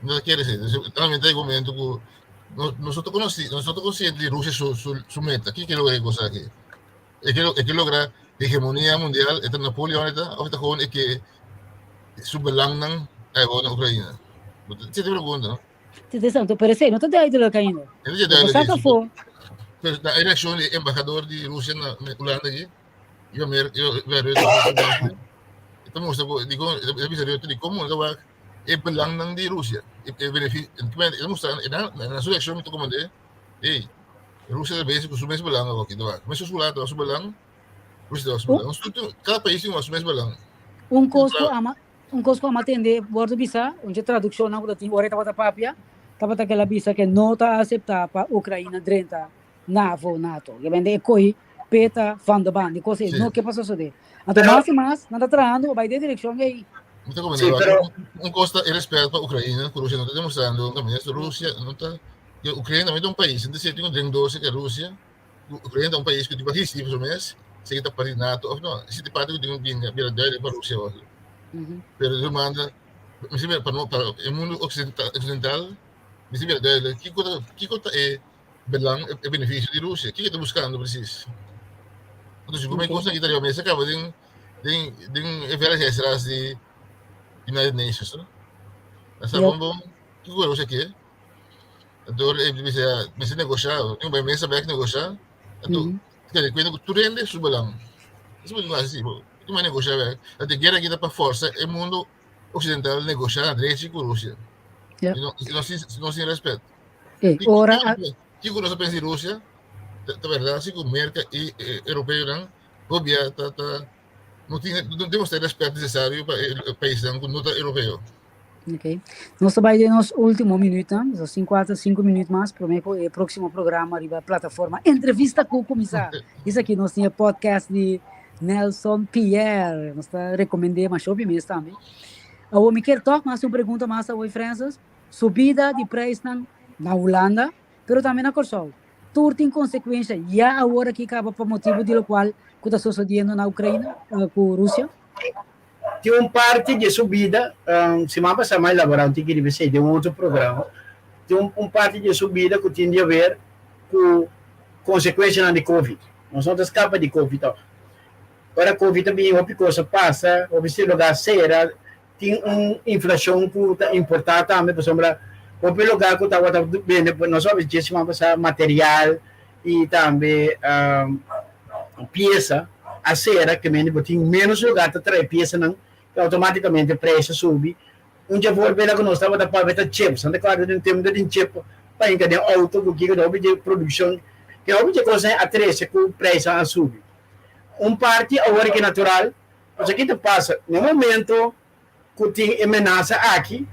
No ta kere esei. Tambe ta e momento ku nos no ta konosí, nos no ta konsiente di Rusia su su su meta. Kiko ke logra e kos aki? E ke e ke logra hegemonia mundial, e ta Napoleon e ta, òf e ta gewoon e ke su belangnan abou na Ukraina? Bo ta hasi e pregunta, no? Interesante, pero esei no ta duidelijk ainda. E no ta Bo duidelijk sa afó. Pero na e reakshon di embahador di Rusia na Hulanda aki, iba mer iba Rutte e ta mustra ku dikon e ta bisa Rutte dikon mundu ta wak e belangnan di Rusia, e benefisio, e ta mustra na su reakshon mi ta komand'é. Ey, Rusia ta bezig ku su mes belang awor aki, ta Mes su lado su belang, Rusia ta su belang. Kada pais tin su mes belang. Un kos ku ama, un kos ku ama tende wordo bisa, un dje tradukshonnan ku ta tin ora e tabata papia, tabata ke el a bisa ke no ta aseptá pa Ukraina drenta NAVO, NATO. Ke bende e koi peta van de baan, di kos ei no ke pa sosodé. Anto mas i mas nan ta trahando pa bai den direkshon ei. Mi ta komprende, pero un kos ta e respèt pa Ukraina ku Rusia no ta demostrando, Rusia no ta Ke Ukraina tambe ta un pais, antes tin un den doce ke Rusia, Ukraina ta un pais ku tin existi pa su mes, si ke ta parti di NATO of no, esei ta e parti ku tin ku bin bira duidelijk pa Rusia awor. Pero di su manda, mester bira pa no pa e mundo occidental mester bira duidelijk kiko ta kiko ta e belang e benefisio di Rusia, kiko e ta buskando presis. Anto si ku kosnan aki ta riba mesa kaba den den den e veiligheidsraad di United Nations no. A sa bon bon kiko Rusia ke. Dor e bisa ya mester negoshá, tin bai mesa bek negoshá. Anto, kere kuenta ku tur hende su belang. Eso bo tin hasi, bo tin bai negoshá bek. Anto e guera aki ta pa forsa e mundo oksidental negoshá na drechi ku Rusia. I no, i no sin, no sin respet. Ora Kiko nos a pensa di Rusia? Ta bèrdat si ku Merka i europeonan hopi ta ta no tin no demostrá e respet nesesario pa e paisnan ku no ta europeo. Ok. Nos ta bai den nos último minuutnan, so sin kuater, sinku minuut mas promé ku e próksimo programa riba plataforma Entrevista Ku kuminsá. Esaki nos tin e podcast di Nelson Pierre. Nos ta rekomend'é masha hopi mes tambe. Awor mi kier tòg mas un pregunta mas awor Francis. Subida di preisnan na Hulanda, pero tambe na Kòrsou. Tur tin konsekuensha ya awor aki kaba pa motibu di lokual ku ta sosodiendo na Ukraina ku Rusia? Tin un parti di e subida, siman pasá mi a elaborá un tiki riba esei den un otro programa, tin un parti di e subida ku tin di haber ku konsekuenshanan di covid. Nos no ta skapa di covid tòg. Ora covid a bini hopi kos a pasa, hopi lugá sera, Tin un inflashon ku ta importá tambe pasobra hopi lugá ku tabata bende no solamente dje siman pasá material i tambe piesa a sera ke mende bo tin ménos lugá ta trae piesanan i outomátikamente preis a subi. Un dje voorbeeld ku nos tabata papia ta chip. Santa Clara den tempu ta tin chip pa hinka den outo ku kiko hopi dje produkshon ke hopi dje kosnan a trese ku preisnan a subi. Un parti awor ke natural. Pasobra ki ta pasa? Na e momento ku tin e menasa aki,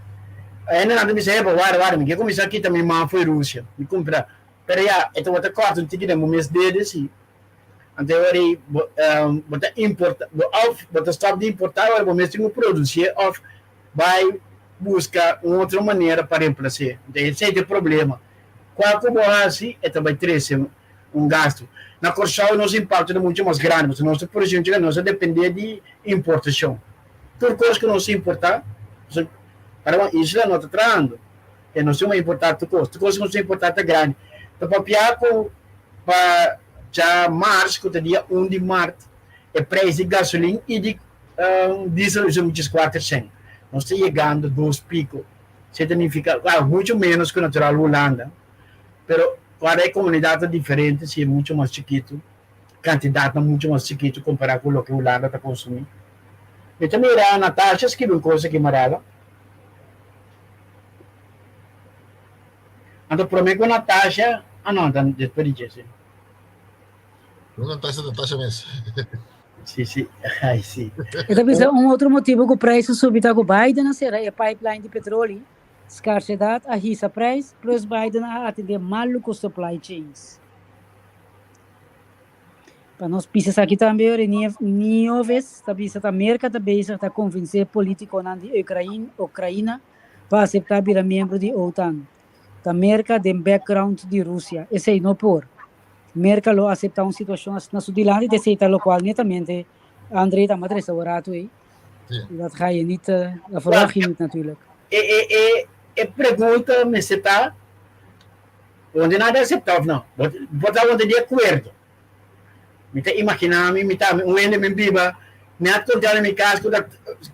hendenan ta bisa, Epa, wara, wara, mi ke kuminsá kita mi man fo'i Rusia, mi kumpra. Pero ya, e tabata kòrta un tiki den bo mes dede si. Anto e ora ei bo bo ta importá, bo òf bo ta stòp di importá, ora bo mes tin ku produsié òf bai buska un otro manera pa remplas'é. Anto esei ta e problema. Kua ku bo hasi, e ta bai trese un gastu. Na Kòrsou nos impakto ta muchu mas grandi pasobra nos ta produsi muchu grandi, nos ta dependé di importashon. Tur kos ku nos importá, pasobra para un isla no ta trahando, e nos tin ku importá tur kos. Tur kos ku nos ta importá ta grandi. Ta papia ku pa dja mars, ku ta dia un di mart, e preis di gasolin i di diesel a subi 4 sènt. Nos ta yegando dos piko. Esei ta nifiká, muchu ménos ku natural Hulanda, pero. Ora e komunidat ta diferente, si e mucho mas chikitu, kantidatnan mucho mas chikitu kompará ku loke Hulanda ta konsumí. Mi ta mira Natasha skibi un kos aki, Marella. Anto promé ku Natasha, ah no, ta despues di dje, si. No Natasha, Natasha mes. Si, si, ai si. E ta bisa un otro motibu ku preis a subi ta ku Biden a sera e pipeline di petroli. Skarsedat a hisa prijs, plus Biden a atendé malu ku supply chains. Pa nos bisa esaki tambe, Renier Nieves ta bisa ta Merka ta bezig ta konvensé polítikonan di Ukraina pa aseptá bira miembro di OTAN. Ta Merka den background di Rusia. Esei no por. Merka lo aseptá un situashon asina su dilanti, ta esei ta lokual netamente Andrei ta matresa awor ratu ei. Dat ga je niet, dat verwacht je niet natuurlijk. E, e, e, e pregunta mester ta, wonde nan ta acepta of no? Bo, bo ta wonde di acuerdo. Mi ta imagina mi, mi ta un hende mi biba net kontra na mi cas ku ta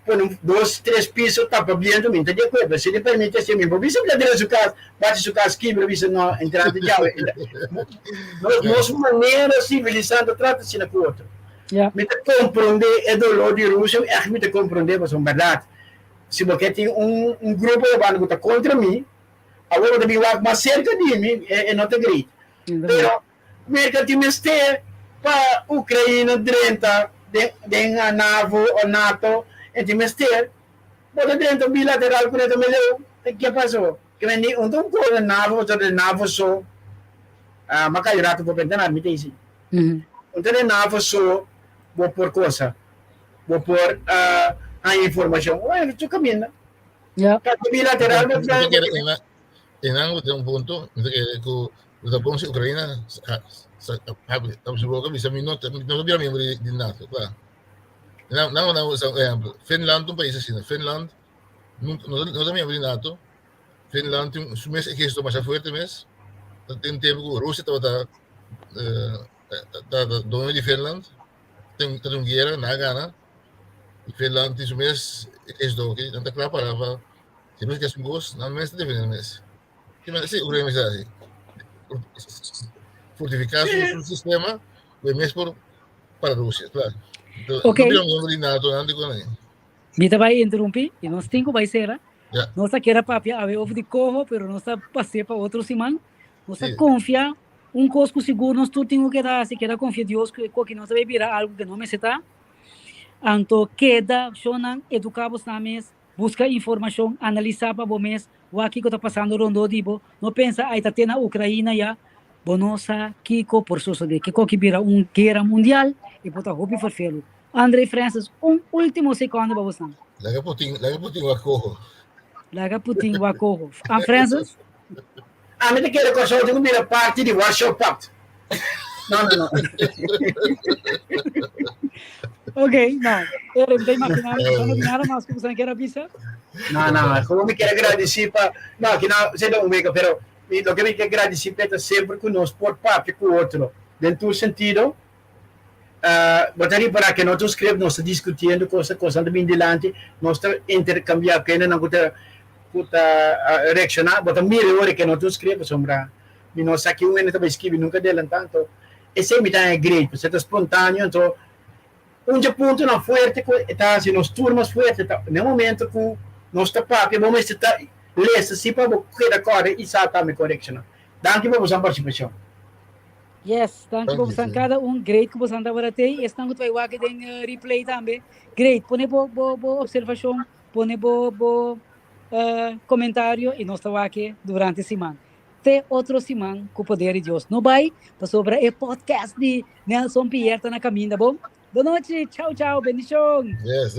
pone un dos, tres piso tapa biento, mi ta di acuerdo. Si di permite así, mi por bisa mi ta drenta su cas, bati su cas kibra, bisa no, entrante djawe. Nos, nos manera civilisa ta trata asina ku otro. Ja. Mi ta komprondé e doló di Rusia, ègt mi ta komprondé, pasobra bèrdat, si bo ke tin un un grupo di banda ku ta kontra mi, awor bo ta bin wak mas serka di mi, e e no ta great. Pero Merka tin mester pa Ukraina drenta den den NAVO o NATO, e tin mester, bo ta drenta bilateral ku nan ta meleu, ke pasó? Ke men di un ta un kos NAVO, pasobra NAVO so, ah, m'a kai rato por bentana, mi ta isi. Un ta den NAVO so bo por cosa, bo por haña informacion. Bueno, su caminda. Ja. Kasi bilateral bo Mi ta kere ena enan bo tin un punto, mi ta kere ku lo ta bon si Ukraina habri su boka bisa mi no ta mi no ta bira miembro di di NATO, kla. Nan nan nan usa un ehempel, Finland ta un pais asina, Finland nunka no ta no ta miembro di NATO, Finland tin su mes ehérsito masha fuerte mes, ta tin tempu ku Rusia tabata ta doño di Finland, tin ta un guera, nan a gana, i Finland tin su mes ehérsito oke, nan ta kla para pa si Rusia ke hasi un kos, nan mes ta defende nan mes. Si Ukraina mester hasi, fortifiká su sistema ku e mes por para Rusia, kla. Ok. No bira miembro di NATO nan di kon ei. Mi ta bai interrumpí i nos tin ku bai sera. Ja. Nos ta kere papia awe over di koho, pero nos ta pas'é pa otro siman. Nos ta Sí. konfia un kos ku sigur nos tur tin ku keda hasi, keda konfia Dios ku e koki no ta bai bira algu ku no mester ta. Anto keda shonnan eduká bosnan mes, buska informashon, analisá pa bo mes, wak kiko ta pasando rondó di bo. No pensa ai ta te na Ukraina ya, bo no sa kiko por sosodé. Ke koki bira un guera mundial e por ta hopi ferfelu. André Francis, un ultimo secondo pa bosnan. Laga Putin, laga Putin wak coho. Laga Putin wak coho. Ah, Francis? Ami ta kere Kòrsou tin ku bira parti di Warsaw Pact. No, no, no. Ok, no. Ere, mi ta imaginá mi no tin nada mas ku boso kier a bisa. No, no, komo mi kier a gradisí pa, no, aki no seta un wega, pero mi loke mi kier gradisí p'e ta semper ku nos por papia ku otro den tur sentido. Bo ta ripará ke no ta un script, nos ta diskutiendo kos, kosnan ta bini dilanti, nos ta interkambiá kendenan ku ta ku ta reakshoná. Bo ta mira e ora ke no ta un script pasobra mi no sa ki un hende ta bai skibi nunka adelantá. Anto esei mi ta haña great, pasobra ta spontaneo. Anto un dje puntonan fuerte ku ta hasi nos tur mas fuerte ta na e momento ku nos ta papia bo mester ta lesa si pa bo keda kòrda i sa tambe korekshoná. Danki pa boso partisipashon. Yes, danki pa bosan kada un. Great ku bosan tabata tei. Esnan ku ta bai wak den replay tambe. Great. Pone bo bo bo observashon, pone bo bo komentario i nos ta wak durante siman. Te otro siman ku poder di Dios. No bai pasobra e podcast di Nelson Pierre ta na kaminda, bon? Bon nochi. Chao chao. Bendishon. Yes.